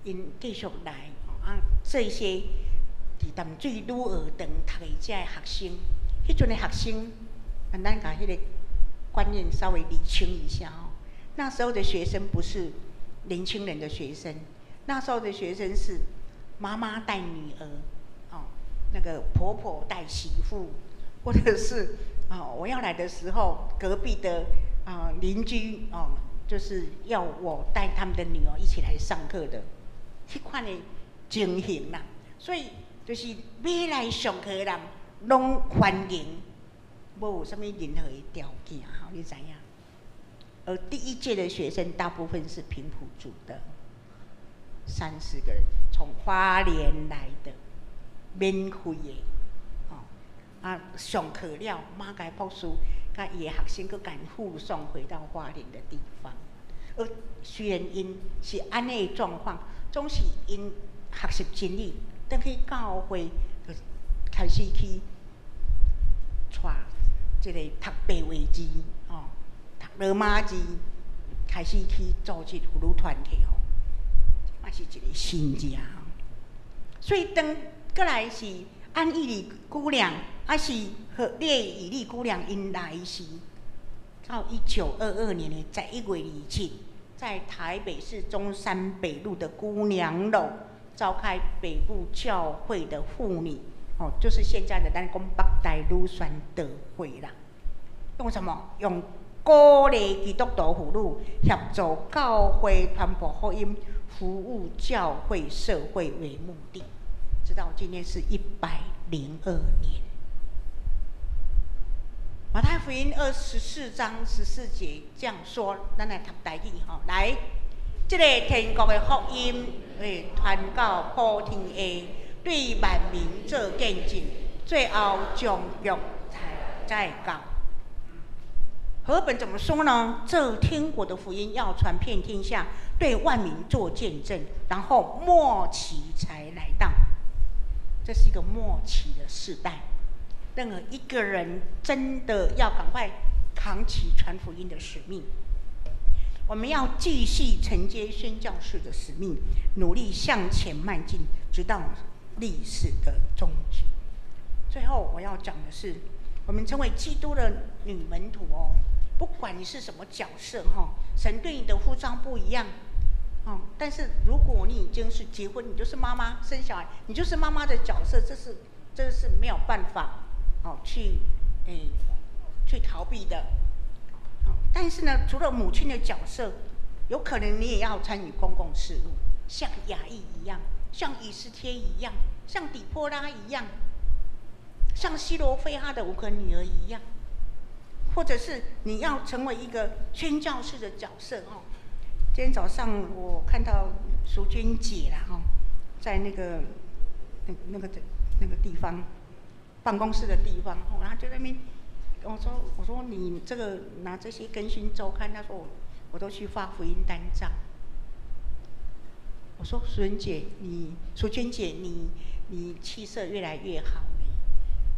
，𪜶繼續來啊，這些佇淡水女學堂讀的這个學生，彼陣的學生，咱共彼個觀念稍微理清一下哦。那時候的學生不是年輕人的學生，那時候的學生是媽媽帶女兒，哦，那個婆婆帶媳婦，或者是哦，我要來的時候，隔壁的鄰居哦，就是要我帶他們的女兒一起來上課的，彼款的情形啦。所以就是欲來上課的人攏歡迎，無有啥物任何的條件，吼，你知影？而第一屆的學生大部分是平埔族的， 30个人，从花莲来的，免费的，哦，啊，上课了，马偕博士佮伊的学生閣共护送回到花莲的地方。而雖然𪜶是按呢的狀況，總是𪜶學習真理，轉去教會就開始去帶這个讀白話字，哦，讀羅馬字，開始去組織婦女團體吼，嘛是一个神跡啊！所以當閣來是安以利姑娘，抑是和列以利姑娘𪜶來時，到1922年的11月27，在台北市中山北路的姑娘樓召開北部教會的婦女，哦，就是現在的咱講北台女宣道會啦。用什麼？用鼓勵基督徒婦女協助教會傳播福音、服務教會社會為目的。直到今天是102年。馬太福音24章14節這樣說，咱來讀台語吼，來，這个天國的福音會傳到普天下，對萬民做見證，最後終局才會到。和本怎麼說呢？這天國的福音要傳遍天下，對萬民做見證，然後末期才來到。這是一個末期的世代。任何一個人真的要趕快扛起傳福音的使命。我們要繼續承接宣教士的使命，努力向前邁進，直到歷史的終結。最後我要講的是，我們成為基督的女門徒哦，不管你是什麼角色哈，神對你的呼召不一樣哦。但是如果你已經是結婚，你就是媽媽，生小孩，你就是媽媽的角色，這是沒有辦法哦去逃避的。但是呢，除了母親的角色，有可能你也要參與公共事務，像雅億一樣，像以斯帖一樣，像底波拉一樣，像西羅非哈的五個女兒一樣，或者是你要成為一個宣教士的角色哦。今天早上我看到淑娟姐啦哈，在那個地方辦公室的地方，然後就在那邊。我說你這個拿這些更新週刊，他說我都去發福音單張。我說淑娟姐，你氣色越來越好呢。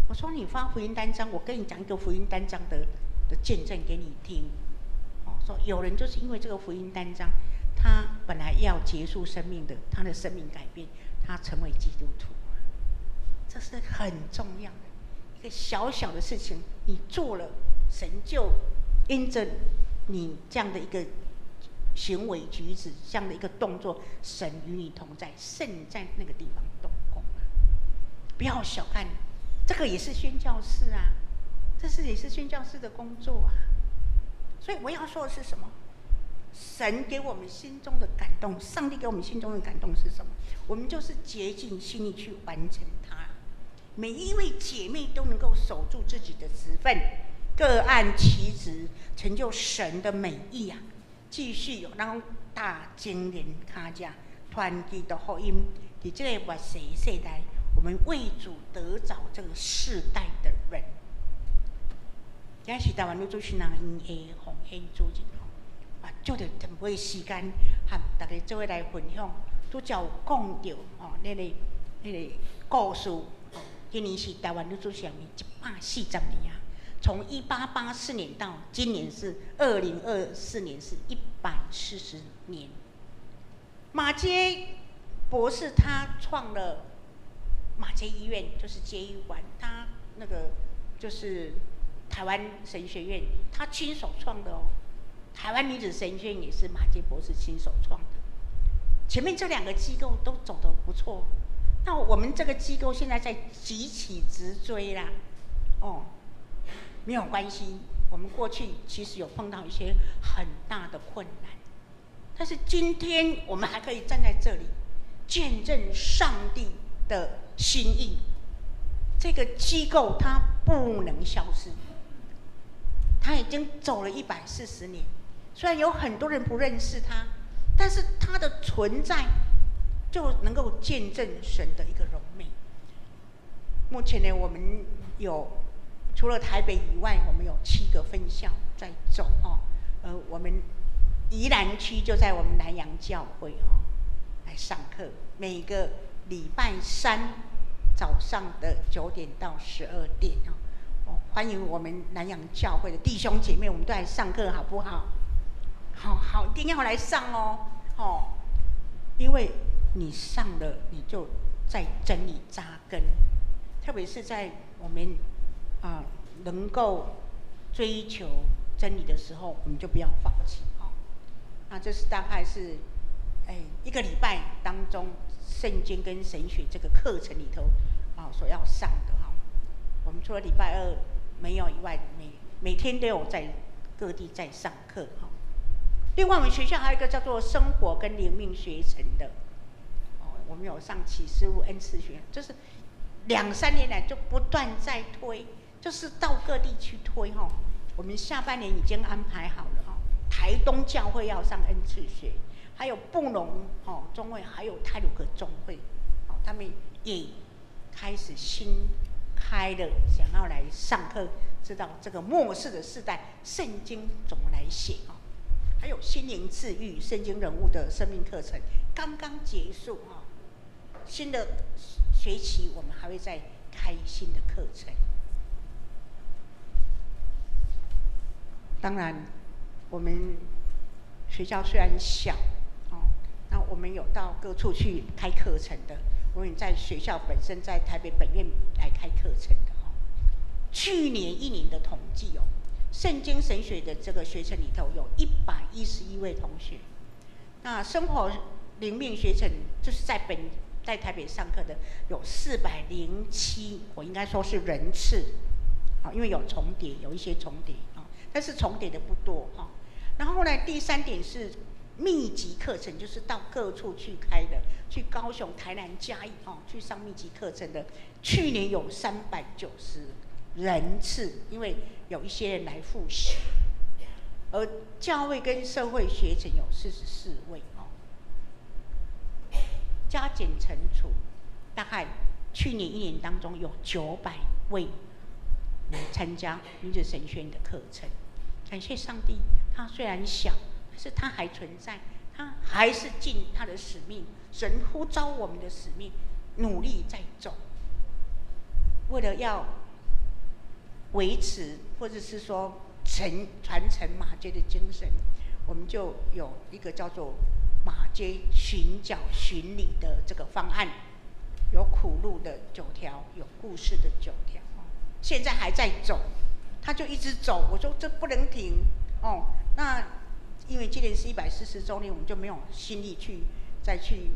我說你發福音單張，我跟你講一個福音單張的見證給你聽。哦，說有人就是因為這個福音單張，他本來要結束生命的，他的生命改變，他成為基督徒，這是很重要的。一個小小的事情，你做了，神就因着你這樣的一個行為舉止，這樣的一個動作，神與你同在，聖在那個地方動工。不要小看，這個也是宣教士啊，這是也是宣教士的工作啊。所以我要說的是什麼？神給我們心中的感動，上帝給我們心中的感動是什麼？我們就是竭盡心力去完成它。每一位姐妹都能夠守住自己的職分，各按其職，成就神的美意啊！繼續有讓大金蓮卡家傳基督福音，佇這个末世世代，我們為主得著這個世代的人。今是台灣女主持人的奉獻主日吼，啊，借著淡薄時間和大家做伙來分享，拄才有講著吼，那個故事。今年是台灣女主持人140年啊，從1884年到今年是2024年，是140年。馬偕博士他創了馬偕醫院，就是偕醫館，他那個就是台灣神學院，他親手創的哦。台灣女子神學院也是馬偕博士親手創的。前面這兩個機構都走得不錯。那我們這個機構現在在急起直追啦，哦，沒有關係。我們過去其實有碰到一些很大的困難，但是今天我們還可以站在這裡，見證上帝的心意。這個機構它不能消失，它已經走了140年，雖然有很多人不認識它，但是它的存在就能够见证神的一个荣美。目前呢，我们有除了台北以外，我们有七个分校在走哦。我们宜兰区就在我们南洋教会哦来上课，每个礼拜三早上的9点到12点哦，欢迎我们南洋教会的弟兄姐妹，我们都来上课，好不好？好好，一定要来上哦，哦，因为你上了，你就在真理扎根，特别是在我们能够追求真理的时候，我们就不要放弃哦。那这是大概是一个礼拜当中圣经跟神学这个课程里头所要上的哈。我们除了礼拜二没有以外，每每天都有在各地在上课哈。另外，我们学校还有一个叫做生活跟灵命学程的，哦，我们有上启示录恩赐学，就是两三年来就不断在推，就是到各地去推哈。我们下半年已经安排好了哈，台东教会要上恩赐学，还有布农哦中会，还有太鲁阁中会，哦，他们也开始新开了，想要来上课，知道这个末世的时代圣经怎么来写哦。还有心灵治愈圣经人物的生命课程刚刚结束哈，新的学期我们还会再开新的课程。当然，我们学校虽然小哦，那我们有到各处去开课程的，我们在学校本身在台北本院来开课程的哦。去年一年的统计哦，圣经神学的这个学程里头有111位同学，那生活灵命学程就是在台北上课的有407，我应该说是人次，啊，因为有重叠，有一些重叠啊，但是重叠的不多哈。然后呢，第三点是密集课程，就是到各处去开的，去高雄、台南、嘉义哦，去上密集课程的，去年有390人次，因为有一些人来复习，而教会跟社会学程有44位哦，加减乘除，大概去年一年当中有900位来参加女子神学院的课程。感谢上帝，它虽然小，但是它还存在，它还是尽它的使命。神呼召我们的使命，努力在走，为了要维持或者是说传承马偕的精神，我们就有一个叫做马偕寻脚巡礼的这个方案，有苦路的九条，有故事的九条，现在还在走，他就一直走。我说这不能停哦。那因为今年是140周年，我们就没有心力去再去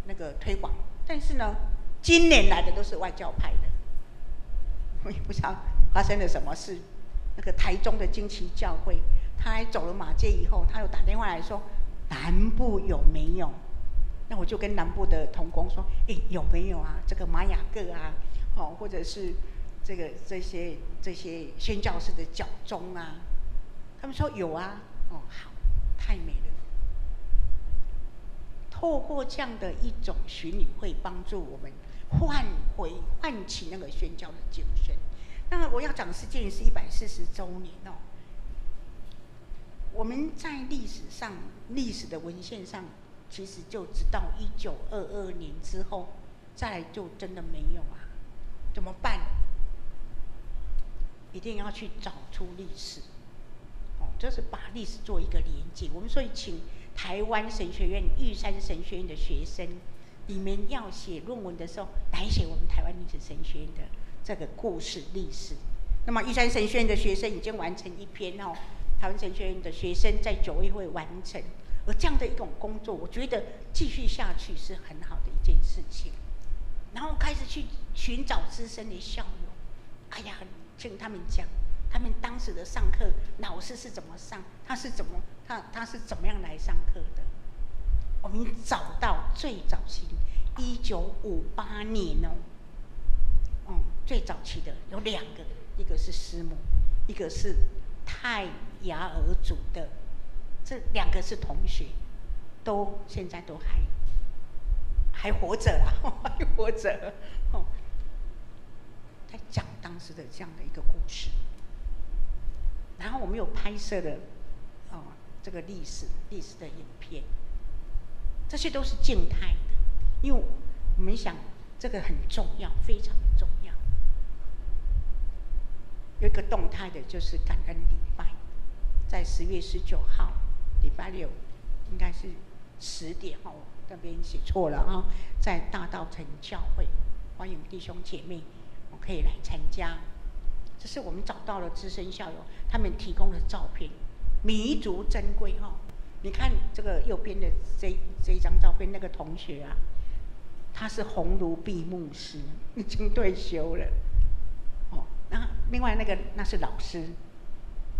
那个推广。但是呢，今年来的都是外教派的，我也不知道发生了什么事。那个台中的惊奇教会，他还走了马偕以后，他又打电话来说，南部有没有？那我就跟南部的同工说，哎，有没有啊？这个玛雅各啊，哦，或者是这些宣教士的脚踪啊？他们说有啊。哦，好，太美了。透过这样的一种巡礼，会帮助我们唤起那个宣教的精神。那我要讲的是，今年是140周年哦。我们在历史上、历史的文献上，其实就直到1922年之后，再来就真的没有啊。怎么办？一定要去找出历史，哦，就是把历史做一个连接。我们所以请台湾神学院、玉山神学院的学生，你们要写论文的时候，来写我们台湾女子神学院的这个故事历史。那么玉山神学院的学生已经完成一篇哦，台湾神学院的学生在9月会完成。而这样的一种工作，我觉得继续下去是很好的一件事情。然后开始去寻找资深的校友，哎呀，听他们讲，他们当时的上课老师是怎么上，他是怎么样来上课的。我们找到最早期，1958年哦，最早期的有两个，一个是师母，一个是泰雅尔族的，这两个是同学，都现在都还还活着啦，还活着，哦，在讲当时的这样的一个故事。然后我们有拍摄的，哦，这个历史的影片，这些都是静态的，因为我们想这个很重要，非常的重要。有一个动态的，就是感恩礼拜，在10月19号，礼拜六，应该是10点哦，那边写错了啊，在大稻埕教会，欢迎弟兄姐妹，我可以来参加。这是我们找到了资深校友，他们提供的照片，弥足珍贵哈。你看这个右边的这一张照片，那个同学啊，他是洪如碧牧师，已经退休了。哦，那另外那个那是老师，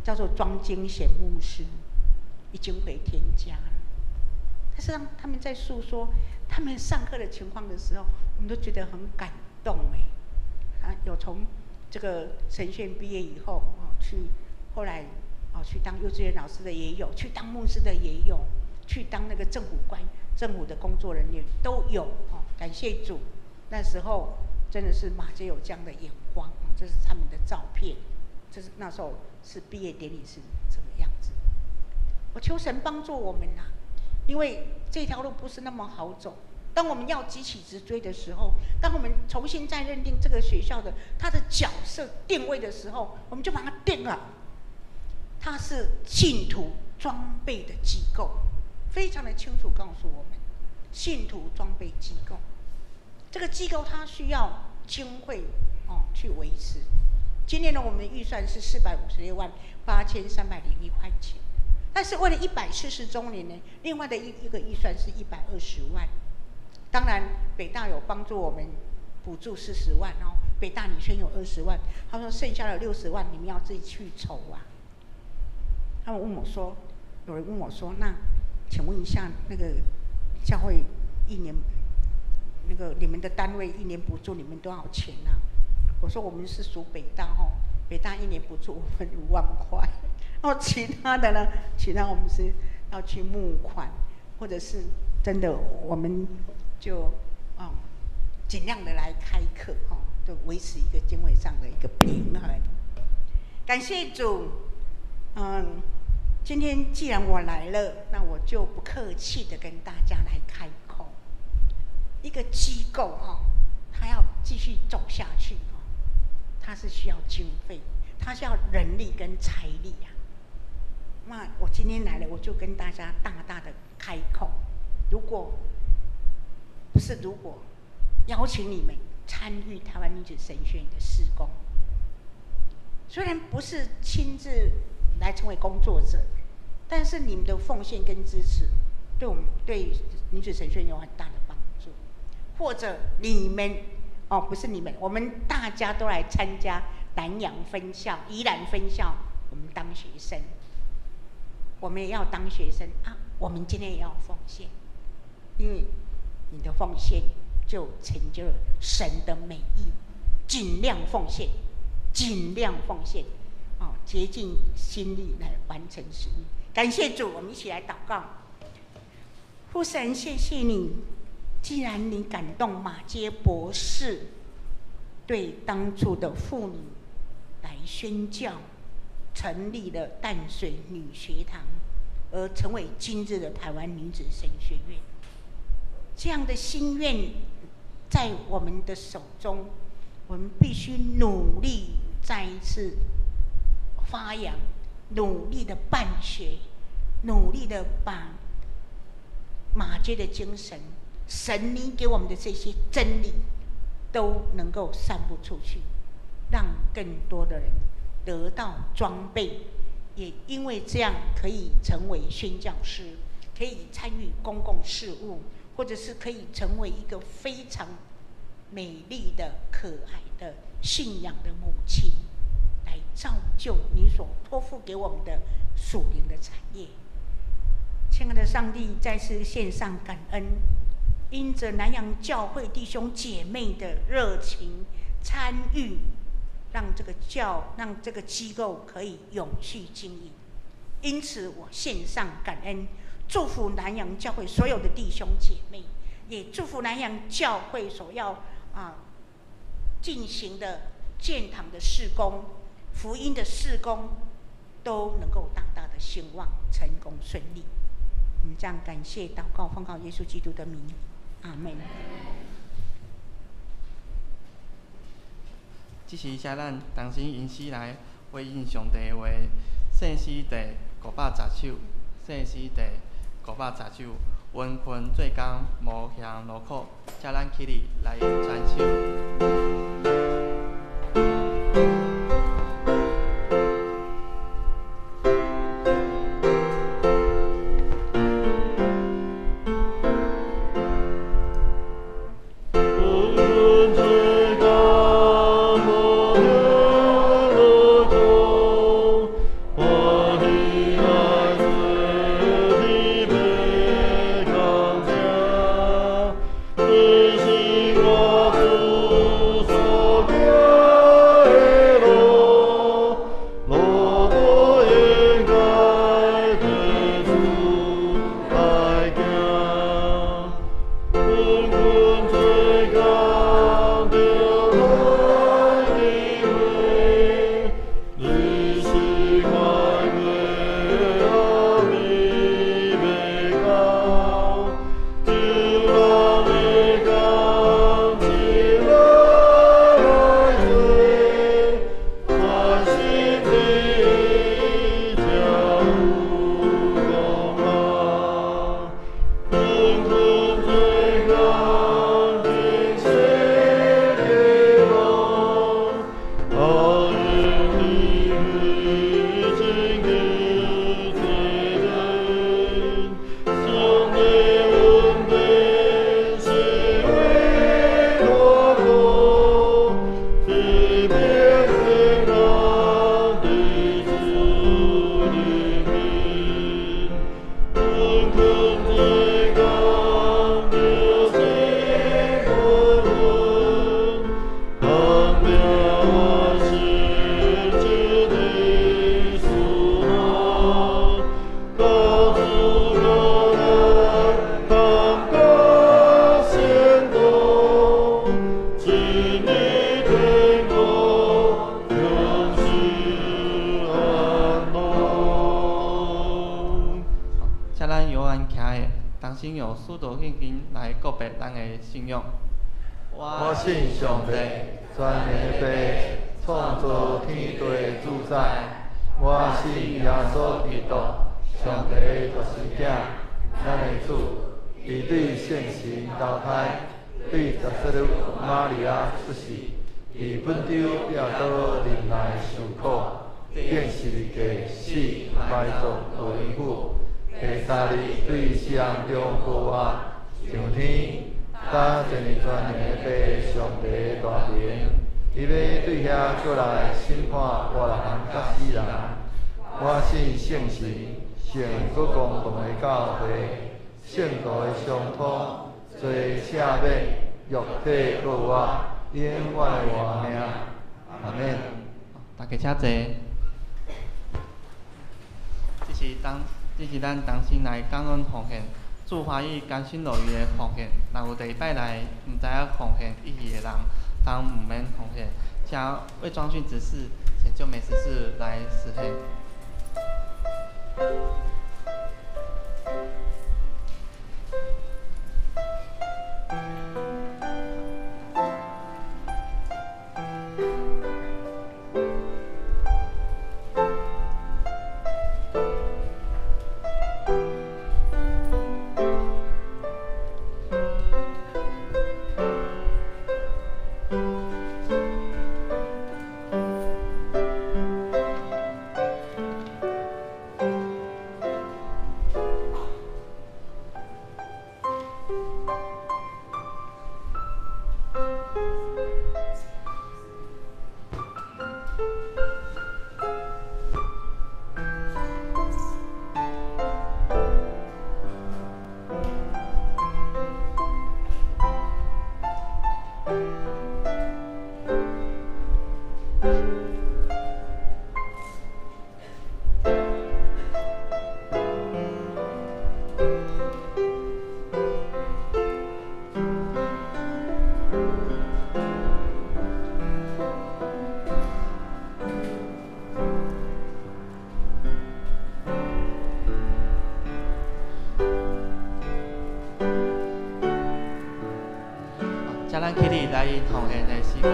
叫做庄金贤牧师，已经回天家了。但是当他们在诉说他们上课的情况的时候，我们都觉得很感动哎。啊，有从这个神学院毕业以后哦，去后来哦去当幼稚园老师的也有，去当牧师的也有，去当那个政府官、政府的工作人员都有哦。感谢主，那时候真的是马偕有这样的眼光，这是他们的照片，这是那时候是毕业典礼是这个样子。我求神帮助我们呐，因为这条路不是那么好走。当我们要急起直追的时候，当我们重新再认定这个学校的它的角色定位的时候，我们就把它定了。它是信徒装备的机构，非常的清楚告诉我们，信徒装备机构，这个机构它需要经费哦去维持。今年呢，我们的预算是4,568,301块钱。但是为了140周年呢，另外的一个预算是120万。当然，北大有帮助我们补助40万哦，北大女生有20万，他说剩下的60万你们要自己去筹啊。他们问我说，有人问我说，那请问一下，那个教会一年，那个你们的单位一年补助你们多少钱啊？我说我们是属北大哦，北大一年补助我们5万块。哦，其他的呢？其他我们是要去募款，或者是真的我们就哦尽量的来开课哦，就维持一个经费上的一个平衡。感谢主，今天既然我来了，那我就不客气的跟大家来开口。一个机构哈，它要继续走下去哦，它是需要经费，它需要人力跟财力呀。那我今天来了，我就跟大家大大的开口，如果不是如果邀请你们参与台湾女子神学院的事工，虽然不是亲自来成为工作者，但是你们的奉献跟支持，对我们对女子神学院有很大的帮助。或者你们哦，不是你们，我们大家都来参加南洋分校、宜兰分校，我们当学生，我们也要当学生啊！我们今天也要奉献，因为你的奉献就成就了神的美意。尽量奉献，尽量奉献，哦，竭尽心力来完成使命。感谢主，我们一起来祷告。父神，谢谢你，既然你感动马偕博士对当初的妇女来宣教，成立了淡水女学堂，而成为今日的台湾女子神学院。这样的心愿在我们的手中，我们必须努力再一次发扬，努力的办学，努力的把马偕的精神、神你给我们的这些真理，都能够散布出去，让更多的人得到装备，也因为这样可以成为宣教师，可以参与公共事务，或者是可以成为一个非常美丽的、可爱的信仰的母亲，来造就你所托付给我们的属灵的产业。亲爱的上帝，再次献上感恩，因着南洋教会弟兄姐妹的热情参与，让这个机构可以永续经营。因此，我献上感恩，祝福南洋教会所有的弟兄姐妹，也祝福南洋教會所要進行的建堂的事工、福音的事工，都能夠大大的興旺、成功順利。我們這樣感謝禱告，奉靠耶穌基督的名，阿門。這時，請咱同心吟詩來回應上帝的話，聖詩第510首，聖詩第510首，溫困做工，無嫌勞苦，請咱起立來傳首。我信上帝，全能的父，創造天地的主宰。我信耶穌基督，上帝的獨生子，咱的主。伊對聖神投胎，對十四日瑪利亞出世，佇本丟彼拉多忍耐受苦，釘十字架死，埋葬落陰府。第三日對死人中復活，上天。擔全能全能的父上帝大能，伊欲對遐過來審判活人佮死人。我信聖神，聖閣公同的教會，聖徒的相通，罪赦免，肉體復活，永遠的活命。阿門。大家請坐。這是咱同心來感恩奉獻。祝歡喜甘心樂意的奉獻，若有第一擺來毋知影奉獻意義的人，當毋免奉獻。請魏莊訓執事、陳秀美執事來實現。请咱起立来因奉献的诗歌。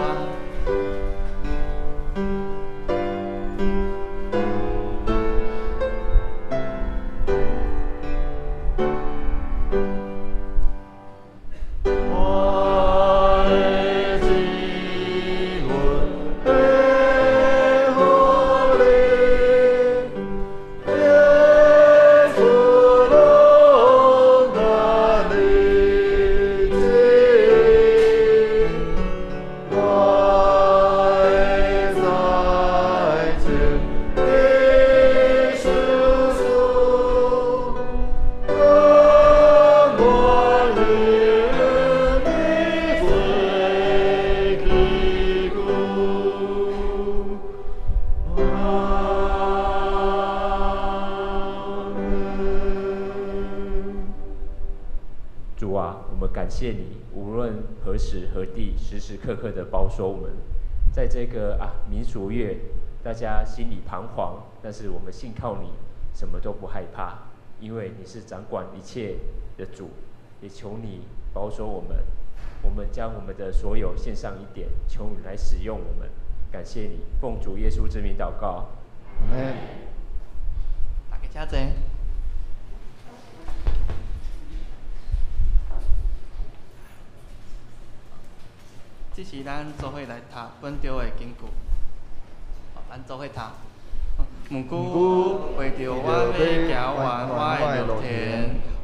感谢你，无论何时何地，时时刻刻的保守我们。在这个民俗月，大家心里彷徨，但是我们信靠你，什么都不害怕，因为你是掌管一切的主。也求你保守我们，我们将我们的所有献上一点，求你来使用我们。感谢你，奉主耶稣之名祷告。阿们。大家请坐。这是咱做伙来读本周的经句，咱做伙读。毋过为著我欲行完我的路程，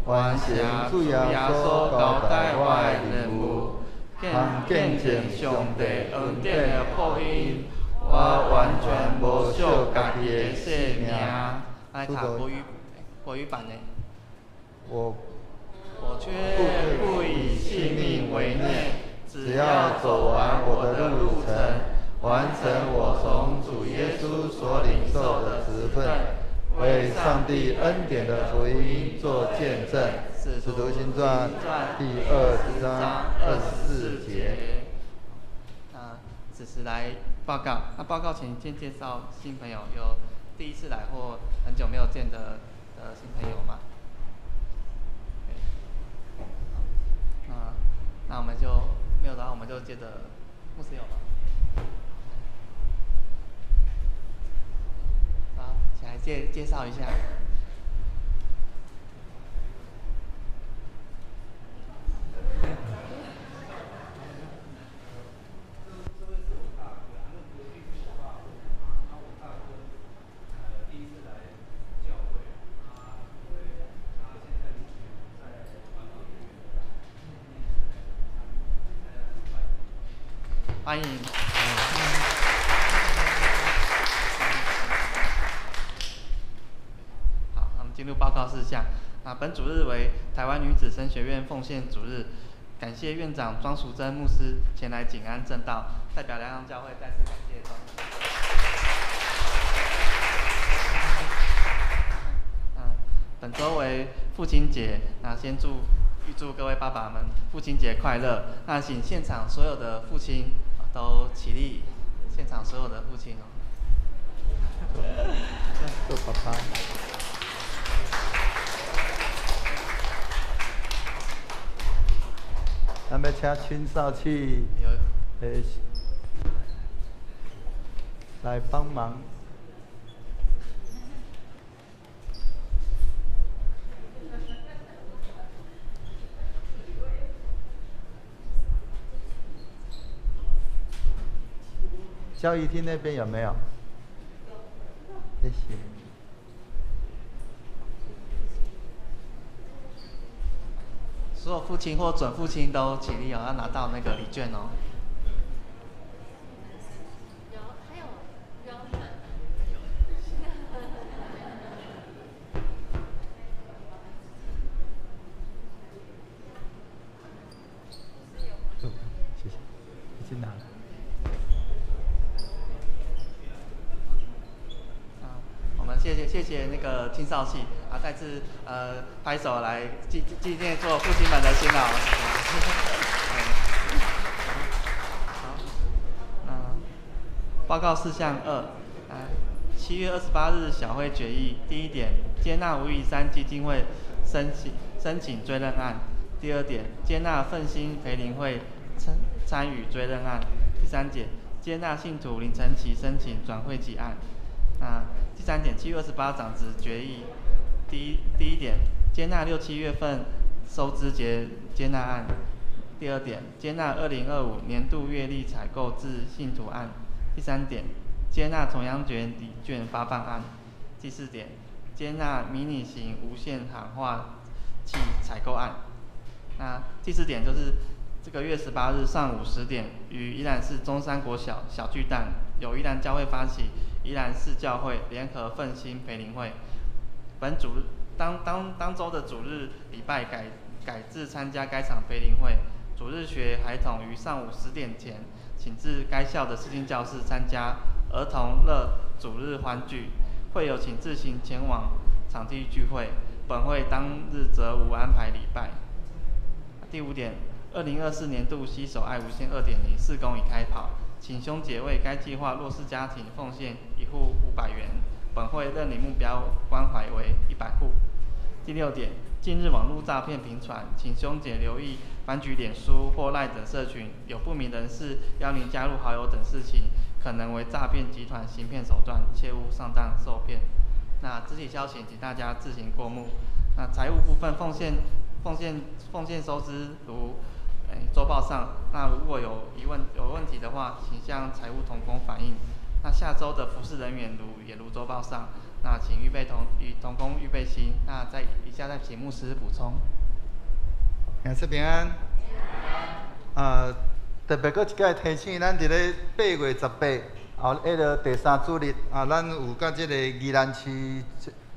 完成主耶稣交代我的任务，见证上帝恩典的福音，我完全无惜家己的性命。来读国语版的。我却不以性命为念。只要走完我的路程，完成我从主耶稣所领受的职分，为上帝恩典的福音做见证。使徒行传第20章24节。那此时来报告。那报告前先介绍新朋友，有第一次来或很久没有见的新朋友吗？那我们就。没有的话，我们就接着牧师有吗？好，请来介绍一下。这位是我大哥，那隔壁是我爸爸，然后我大哥第一次来教会，因为他现在目前在环保学院。欢迎。好，那我们进入报告事项。那本主日为台湾女子神学院奉献主日，感谢院长庄淑珍牧师前来景安证道，代表良阳教会再次感谢庄。本周为父亲节，那先预祝各位爸爸们父亲节快乐。那请现场所有的父亲都起立，现场所有的父亲哦。做爸爸。咱要请青少去，来帮忙。交谊厅那边有没有？谢谢。所有父亲或准父亲都起立哦，要拿到那个礼券哦。有，还有标准。谢谢，已经拿了。谢谢那个青少系啊，再次拍手来纪念做父亲们的辛劳。好，那报告事项2，7月28日小会决议，第一点，接纳吴以山基金会申请追认案；第二点，接纳奋兴培灵会参与追认案。第三点，接纳信徒林承奇申请转会籍案。那第三点，7月28长执决议。第一点，接纳六七月份收支结接纳案。第二点，接纳2025年度月历采购至信徒案。第三点，接纳重阳节礼券发放案。第四点，接纳迷你型无线喊话器采购案。那第四点就是这个月18日上午10点，于宜兰市中山国小小巨蛋，由宜兰教会发起宜兰市教会联合奋兴培灵会。本主日当当当周的主日礼拜改至参加该场培灵会。主日学孩童于上午10点前，请至该校的视听教室参加儿童乐主日欢聚。会友请自行前往场地聚会。本会当日则无安排礼拜。第五点，2024年度携手爱无限2.0事工已开跑，请兄姐为该计划弱势家庭奉献一户500元。本会认领目标关怀为100户。第六点，近日网路诈骗频传，请兄姐留意凡举脸书或 LINE 等社群，有不明人士邀您加入好友等事情，可能为诈骗集团行骗手段，切勿上当受骗。那肢体消息，请大家自行过目。那财务部分奉献收支如周报上。那如果有疑问有问题的话，请向财务同工反映。那下周的服事人员也如周报上。那请预备同与同工预备心。那在以下再请牧师补充。耶稣平安。啊，特别阁一摆提醒，咱伫咧8月18，后彼个第三主日啊，咱有佮这个宜兰市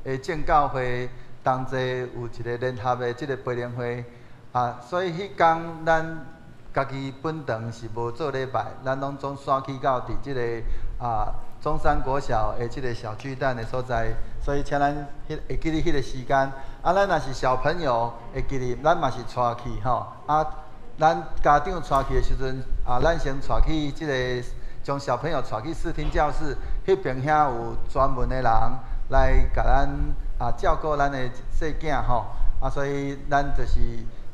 的正教会同齐有一个联合的这个培灵会啊，所以彼工咱家己本堂是无做礼拜，咱拢总徙去到伫这个中山国小的这个小巨蛋的所在，所以请咱彼会记得彼个时间。啊，咱若是小朋友会记得，咱嘛是带去吼。啊，咱家长带去的时阵，啊，咱先带去这个将小朋友带去视听教室，彼边遐有专门的人来共咱照顾咱的细囝吼。啊，所以咱就是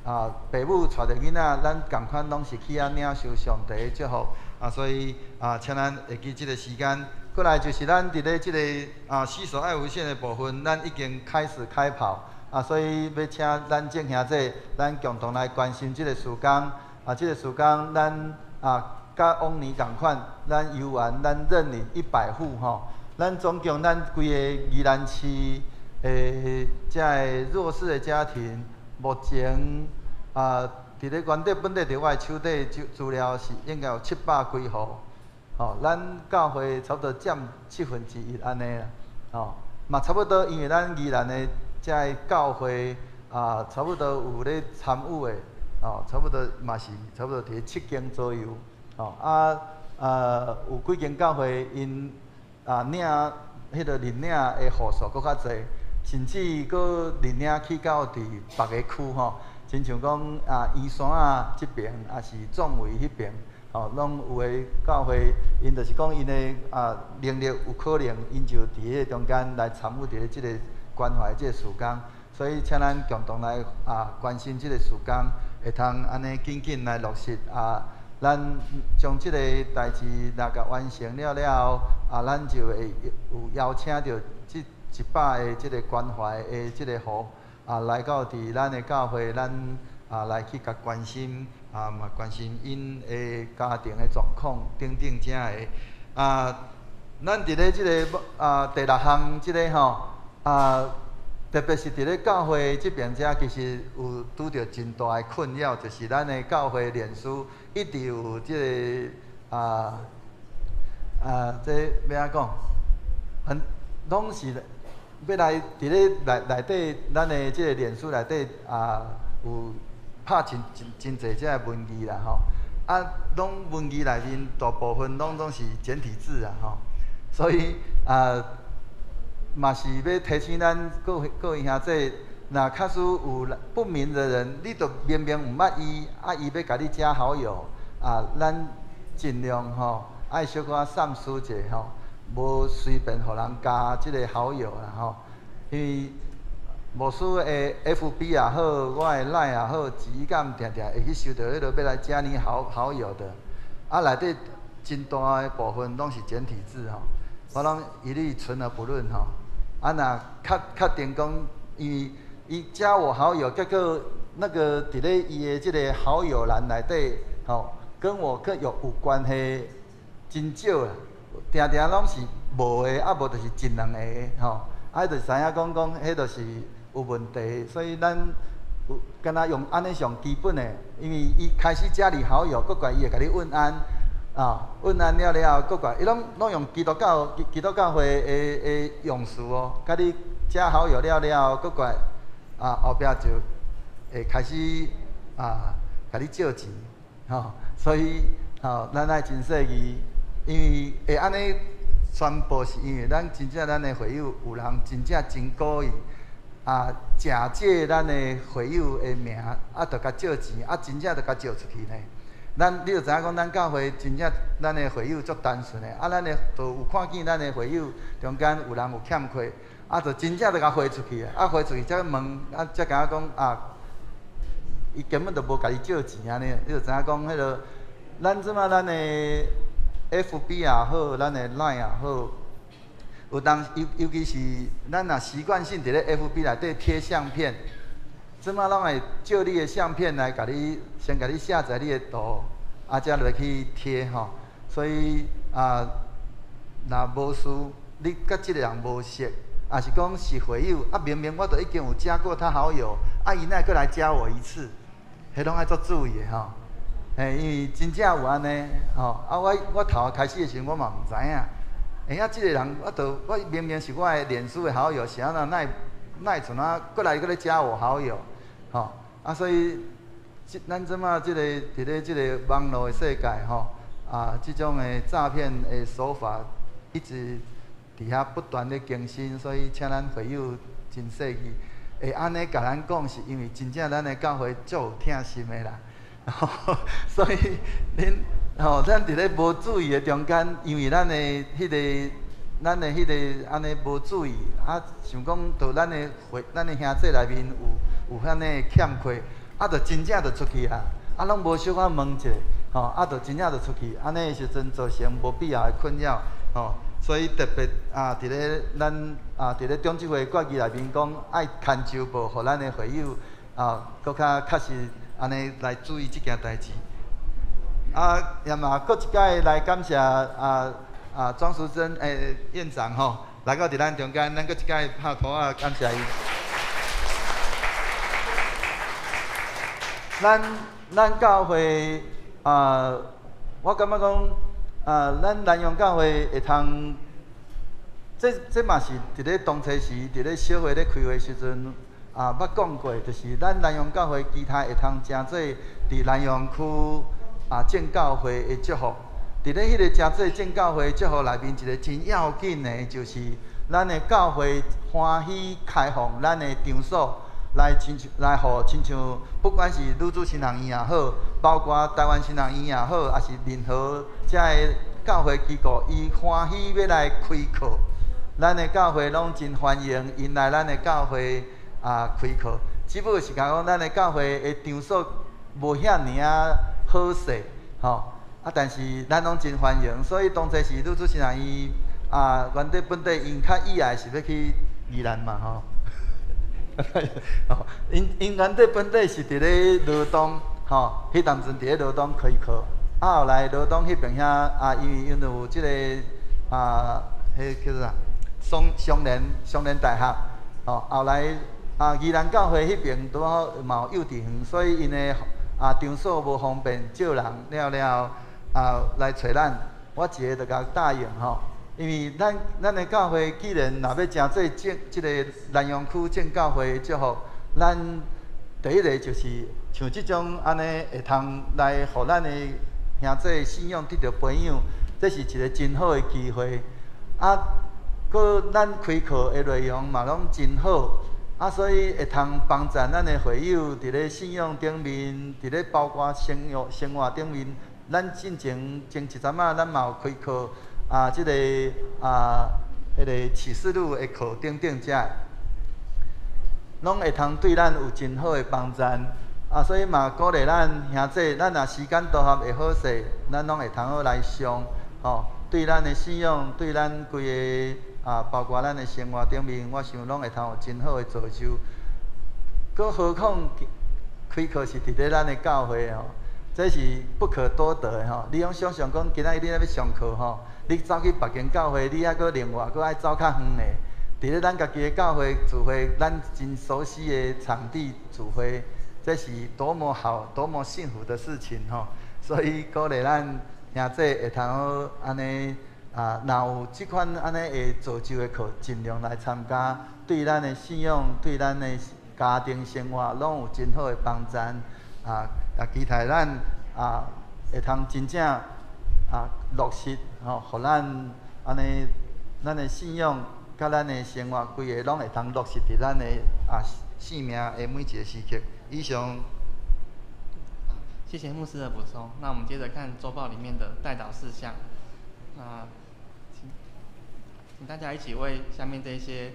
爸母带著囡仔，咱仝款拢是去遐领受上帝的祝福。啊，所以啊，请咱会记这个时间。过来就是咱伫咧这个携手爱无限的部分，咱已经开始开跑。啊，所以欲请咱众兄弟，咱共同来关心这个事工。啊，这个事工咱佮往年仝款，咱犹原咱认领100户吼。咱总共咱规个宜兰市的遮个弱势的家庭，目前伫咧原底本底伫我的手底资料是应该有700几户，吼，咱教会差不多占1/7按呢啦，吼，嘛差不多，因为咱宜兰的遮个教会啊，差不多有咧参与的，哦，差不多嘛是差不多伫7间左右，吼，啊，有几间教会𪜶领彼个认领的户数阁较济，甚至阁认领去到伫别个区吼。亲像讲啊，圆山仔这边，抑是壮围彼边，吼，拢有的教会，𪜶就是讲𪜶的能力有可能，𪜶就伫彼个中间来参与伫咧这个关怀这个事工，所以请咱共同来关心这个事工，会通按呢紧紧来落实啊。咱将这个代志若共完成了了后，啊，咱就会有邀请著这100个这个关怀的这个户啊，来到伫咱的教会，咱来去共关心啊，嘛关心𪜶的家庭的状况等等遮个啊。咱伫咧这个第六项这个吼啊，特别是伫咧教会这边遮，其实有拄著真大的困扰，就是咱的教会脸书一直有这个这欲按怎讲？很拢是欲来伫咧内底，咱的这个脸书内底啊，有拍真真真济这个文字啦吼。啊，拢文字内面大部分拢是简体字啊吼，所以啊，嘛是欲提醒咱各位兄弟，若假使有不明的人，你著明明毋捌伊，啊，伊欲共你加好友，啊，咱尽量吼，爱小可三思者吼，无随便予人加这个好友啦吼，因为牧師的 FB 也好，我的 Line 也好，時間定定會去收著彼个欲來加你好好友的，啊，內底真大的部分攏是簡體字吼，我攏一律存而不論吼。啊，若確確定講，因為伊加我好友，結果那個佇咧伊的這个好友欄內底吼，跟我閣有關係真少啦，定定攏是無的，啊無就是一兩個吼，啊，就知影講講，彼就是有問題，所以咱有敢若用按呢上基本的，因為伊開始加你好友，閣過伊會共你問安，啊，問安了了後，閣過伊攏攏用基督教基基督教會的的用詞哦，共你加好友了了後，閣過啊後壁就會開始啊共你借錢，吼，所以吼咱愛真細膩，因為會按呢宣布是因為咱真正咱的會友有人真正真故意。啊，假借咱的會友的名，啊，就共借錢，啊，真正就共借出去呢。咱你就知影講，咱教會真正咱的會友足單純的，啊，咱的就有看見咱的會友中間有人有欠缺，啊，就真正就共匯出去，啊，匯出去才問，啊，才共我講啊，伊根本就無共伊借錢按呢，你就知影講彼个，咱這馬咱的 FB 也好，咱的 Line 也好。有當尤尤其是咱若習慣性佇咧 FB 內底貼相片，這馬攏會借你的相片來共你先共你下載你的圖，啊，才落去貼吼。所以啊，若無事，你佮這個人無熟，抑是講是會友，啊，明明我都已經有加過他好友，啊，伊哪會閣來加我一次？彼攏愛足注意的吼。嘿，因為真正有按呢，吼，啊，我我頭開始的時陣我嘛毋知影。欸啊，這个人我都我明明是我的臉書的好友，是按怎哪會哪會像怎閣來閣咧加我好友，吼啊，所以這咱這馬這个佇咧這个網路的世界吼，啊，這種的詐騙的手法一直佇遐不斷咧更新，所以請咱會友真細膩。會按呢共咱講，是因為真正咱的教會足有疼心的啦，所以恁。吼，咱佇咧無注意的中間，因為咱的彼个，咱的彼个按呢無注意，啊，想講著咱的會，咱的兄弟內面有有遐呢欠缺，啊，著真正就出去啊，啊，攏無小可問一下，吼，啊，著真正就出去，按呢的時陣造成無必要的困擾，吼，所以特別啊，佇咧咱啊，佇咧長執會決議內面講，愛牽周報，予咱的會友啊，閣較確實按呢來注意這件代誌。啊，也嘛，閣一擺來感謝啊啊莊淑珍欸院長吼，來到佇咱中間，咱閣一擺拍鼓仔感謝伊。咱咱教會啊，我感覺講啊，咱南陽教會會通，這這嘛是佇咧當初時，佇咧小會咧開會時陣啊，捌講過，就是咱南陽教會其他會通成做佇南陽區。啊，正教會的祝福，佇咧彼个成做正教會祝福內面，一个真要緊的，就是咱的教會歡喜開放咱的場所，來親像來予親像，不管是女子神學院也好，包括台灣神學院也好，抑是任何遮个教會機構，伊歡喜欲來開課，咱的教會攏真歡迎𪜶來咱的教會啊開課。只不過是講咱的教會的場所無遐爾仔好勢，吼啊！但是咱攏真歡迎，所以當初是女主持人伊啊，原底本底𪜶較意愛是欲去宜蘭嘛，吼。吼，𪜶𪜶原底本底是佇咧羅東，吼，彼當陣佇咧羅東開課，啊後來羅東彼邊遐啊，因為𪜶有這个啊，彼叫做啥？雙雙聯雙聯大學，吼，後來啊宜蘭教會彼邊拄好嘛有幼稚園，所以𪜶的啊場所無方便，借人了了啊來揣咱，我一个就共答應吼，因為咱咱的教會既然若欲成做正這个南陽區正教會的祝福，咱第一个就是像這種按呢會通來予咱的兄弟信仰得著培養，這是一个真好的機會。啊，閣咱開課的內容嘛攏真好。啊，所以會通幫助咱的會友佇咧信仰頂面，佇咧包括生活生活頂面，咱進前前一陣仔，咱嘛有開課啊，這個啊，彼個啟示錄的課等等遮。攏會通對咱有真好的幫贊。啊，所以嘛鼓勵咱兄弟，咱若時間都合會好勢，咱攏會通好來上，吼，對咱的信仰，對咱規个啊，包括咱的生活頂面，我想攏會通有真好的造就。閣何況開課是佇咧咱的教會吼，這是不可多得的吼。你攏想像講，今仔日你若欲上課吼，你走去別間教會，你猶閣另外閣愛走較遠的。佇咧咱家己的教會聚會，咱真熟悉的場地聚會，這是多麼好、多麼幸福的事情吼。所以鼓勵咱兄弟會通好按呢啊，若有這款按呢會造就的課，盡量來參加，對咱的信仰、對咱的家庭生活，攏有真好的幫贊啊！也期待咱啊會通真正啊落實吼，予咱按呢咱的信仰。佮咱的生活，規个攏會通落實佇咱的啊生命的每一個時刻。以上。謝謝牧師的補充。那我們接着看週報裡面的代禱事項。那請大家一起為下面這些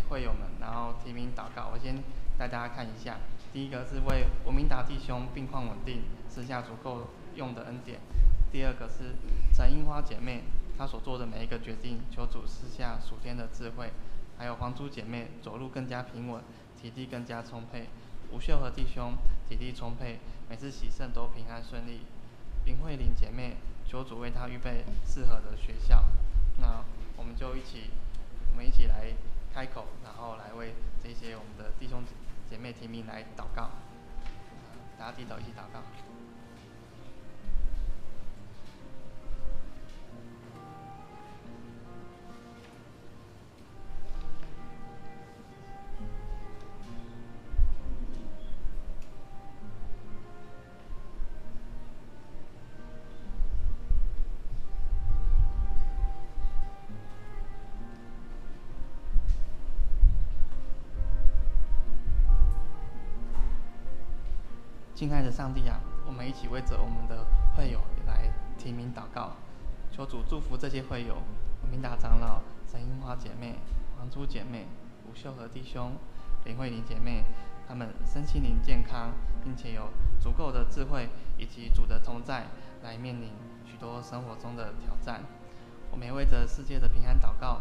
會友們，然後提名禱告。我先帶大家看一下。第一個是為吳明達弟兄病況穩定，賜下足夠用的恩典。第二個是陳櫻花姐妹，她所做的每一個決定，求主賜下屬天的智慧。還有黃珠姐妹走路更加平穩，體力更加充沛。吳秀和弟兄體力充沛，每次洗腎都平安順利。林慧玲姐妹，求主為她預備適合的學校。那我們就一起，我們一起來開口，然後來為這些我們的弟兄姐妹提名來禱告。大家低頭一起禱告。親愛的上帝啊，我們一起為著我們的會友來提名禱告，求主祝福這些會友：明達長老、陳櫻花姐妹、黃珠姐妹、吳秀和弟兄、林慧玲姐妹，他們身心靈健康，並且有足夠的智慧以及主的同在，來面臨許多生活中的挑戰。我們也為著世界的平安禱告。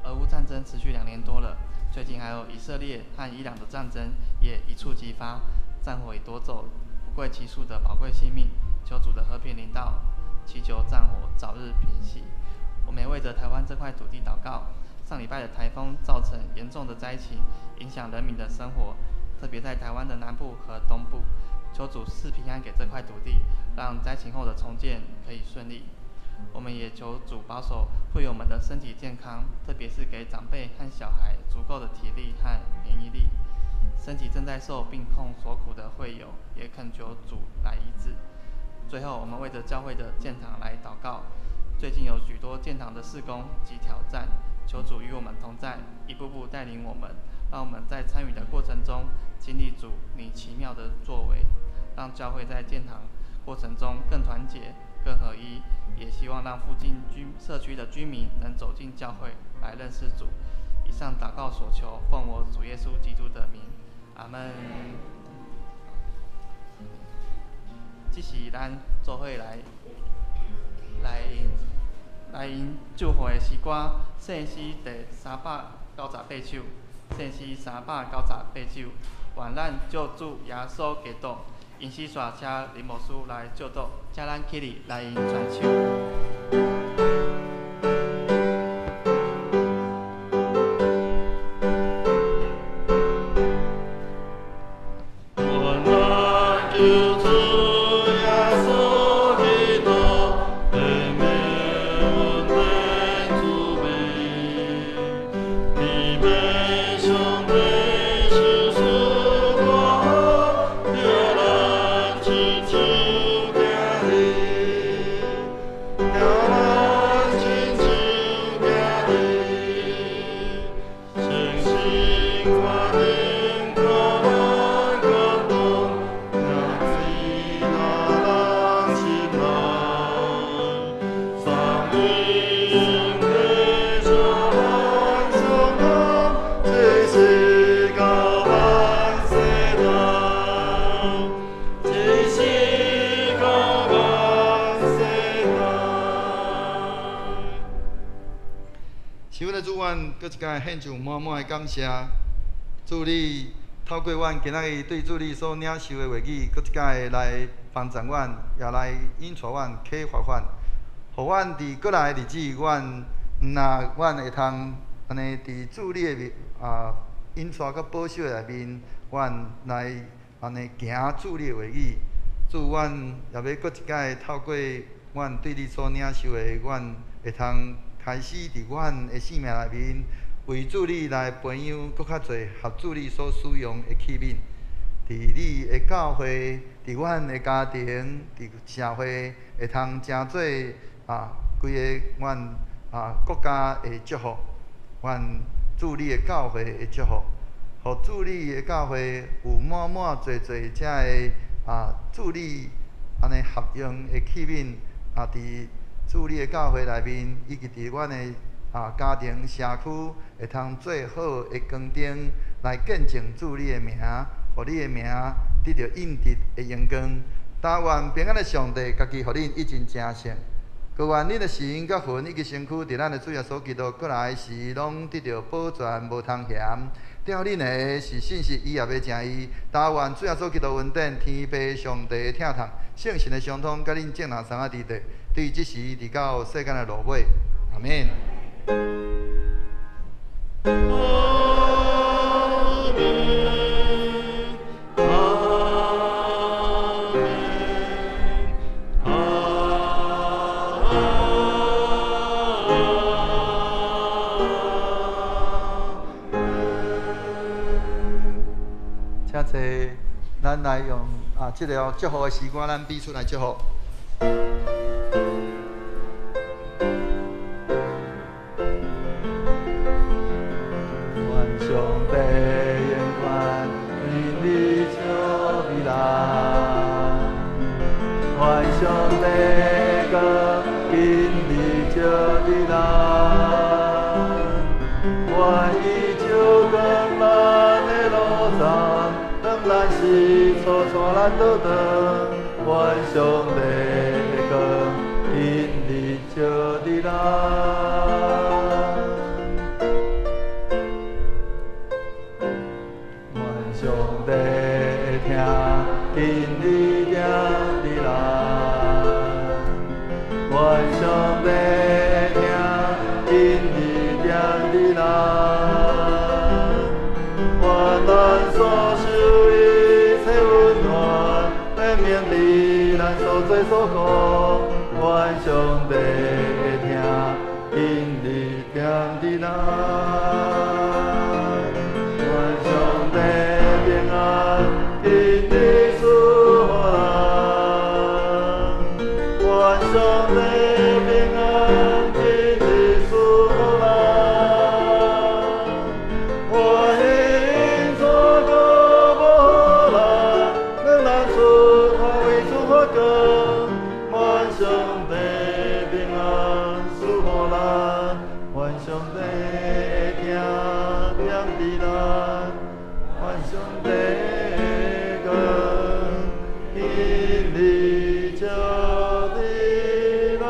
俄烏戰爭持續2年多了，最近還有以色列和伊朗的戰爭也一觸即發，戰火已奪走不貴其數的寶貴性命，求主的和平臨到，祈求戰火早日平息。我們也為著台灣這塊土地禱告。上禮拜的颱風造成嚴重的災情，影響人民的生活，特別在台灣的南部和東部。求主賜平安給這塊土地，讓災情後的重建可以順利。我們也求主保守會友們的身體健康，特別是給長輩和小孩足夠的體力和免疫力。身體正在受病痛所苦的會友，也懇求主來醫治。最後，我們為著教會的建堂來禱告。最近有許多建堂的事工及挑戰，求主與我們同在，一步步帶領我們，讓我們在參與的過程中經歷主你奇妙的作為，讓教會在建堂過程中更團結、更合一。也希望讓附近居社區的居民能走進教會來認識主。以上禱告所求，奉我主耶穌基督的名，阿門。這是咱做伙來來來祝福的詩歌，聖詩第398首，聖詩398首，願咱救主耶穌基督，因死煞請林牧師來祝禱，請咱起立來用傳唱。 Lord. 阮閣一擺獻上滿滿的感謝。主你透過阮今仔日對主你所領受的話語，閣一擺來幫助阮，也來引帶阮、啟發阮，予阮佇過來的日子，阮毋若阮會通按呢佇主你的面引帶佮保守的內面，阮來按呢行主你的話語。主，阮也欲閣一擺透過阮對你所領受的，阮會通開始佇阮的生命內面，為主你來培養閣較濟合主你所使用的器皿，佇你的教會，佇阮的家庭，佇社會，會通成做規个阮國家的祝福，阮主你的教會的祝福，予主你的教會有滿滿濟濟遮个主你按呢合用的器皿佇主你的教會內面，以及佇阮的家庭、社區，會通做好的光燈，來見證主你的名，予你的名得著應得的榮光。但願平安的上帝，家己予恁一盡成聖。閣願恁的心佮魂以及身軀，佇咱的主耶穌基督過來時，攏得著保全，無通嫌。疼恁的是信實，伊也欲成伊。但願主耶穌基督恩典、天父上帝的疼痛、聖神的相通，佮恁眾人相仔佇底，對這時直到世間的落尾。阿們。阿們，阿們，阿們。請坐，咱來用這个祝福的詩歌，咱彼此來祝福。願上帝永遠今日照予咱，願上帝光今日照予咱，願伊照光咱的路途，當咱是錯帶咱倒轉，願上帝光今日照予咱。願上帝疼今日疼予咱，願上帝疼今日疼予咱，願咱所受一切溫暖，免命佇咱所做所顧，願上帝疼今日疼予咱。願上帝平安今日賜予咱，願上帝平安今日賜予咱，願伊引帶閣保護咱，當咱出發為主發光，願上帝平安賜予咱，願上帝疼疼予咱，願上帝光今日照予咱，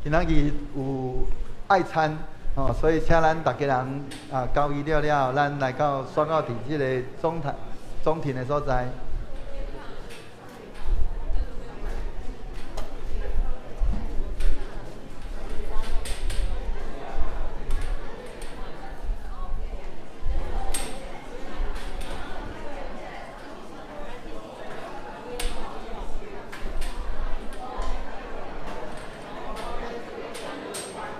直到永遠。今仔日有愛餐，所以請咱逐家人交誼了了，咱來到宣告佇這个總壇總庭的所在。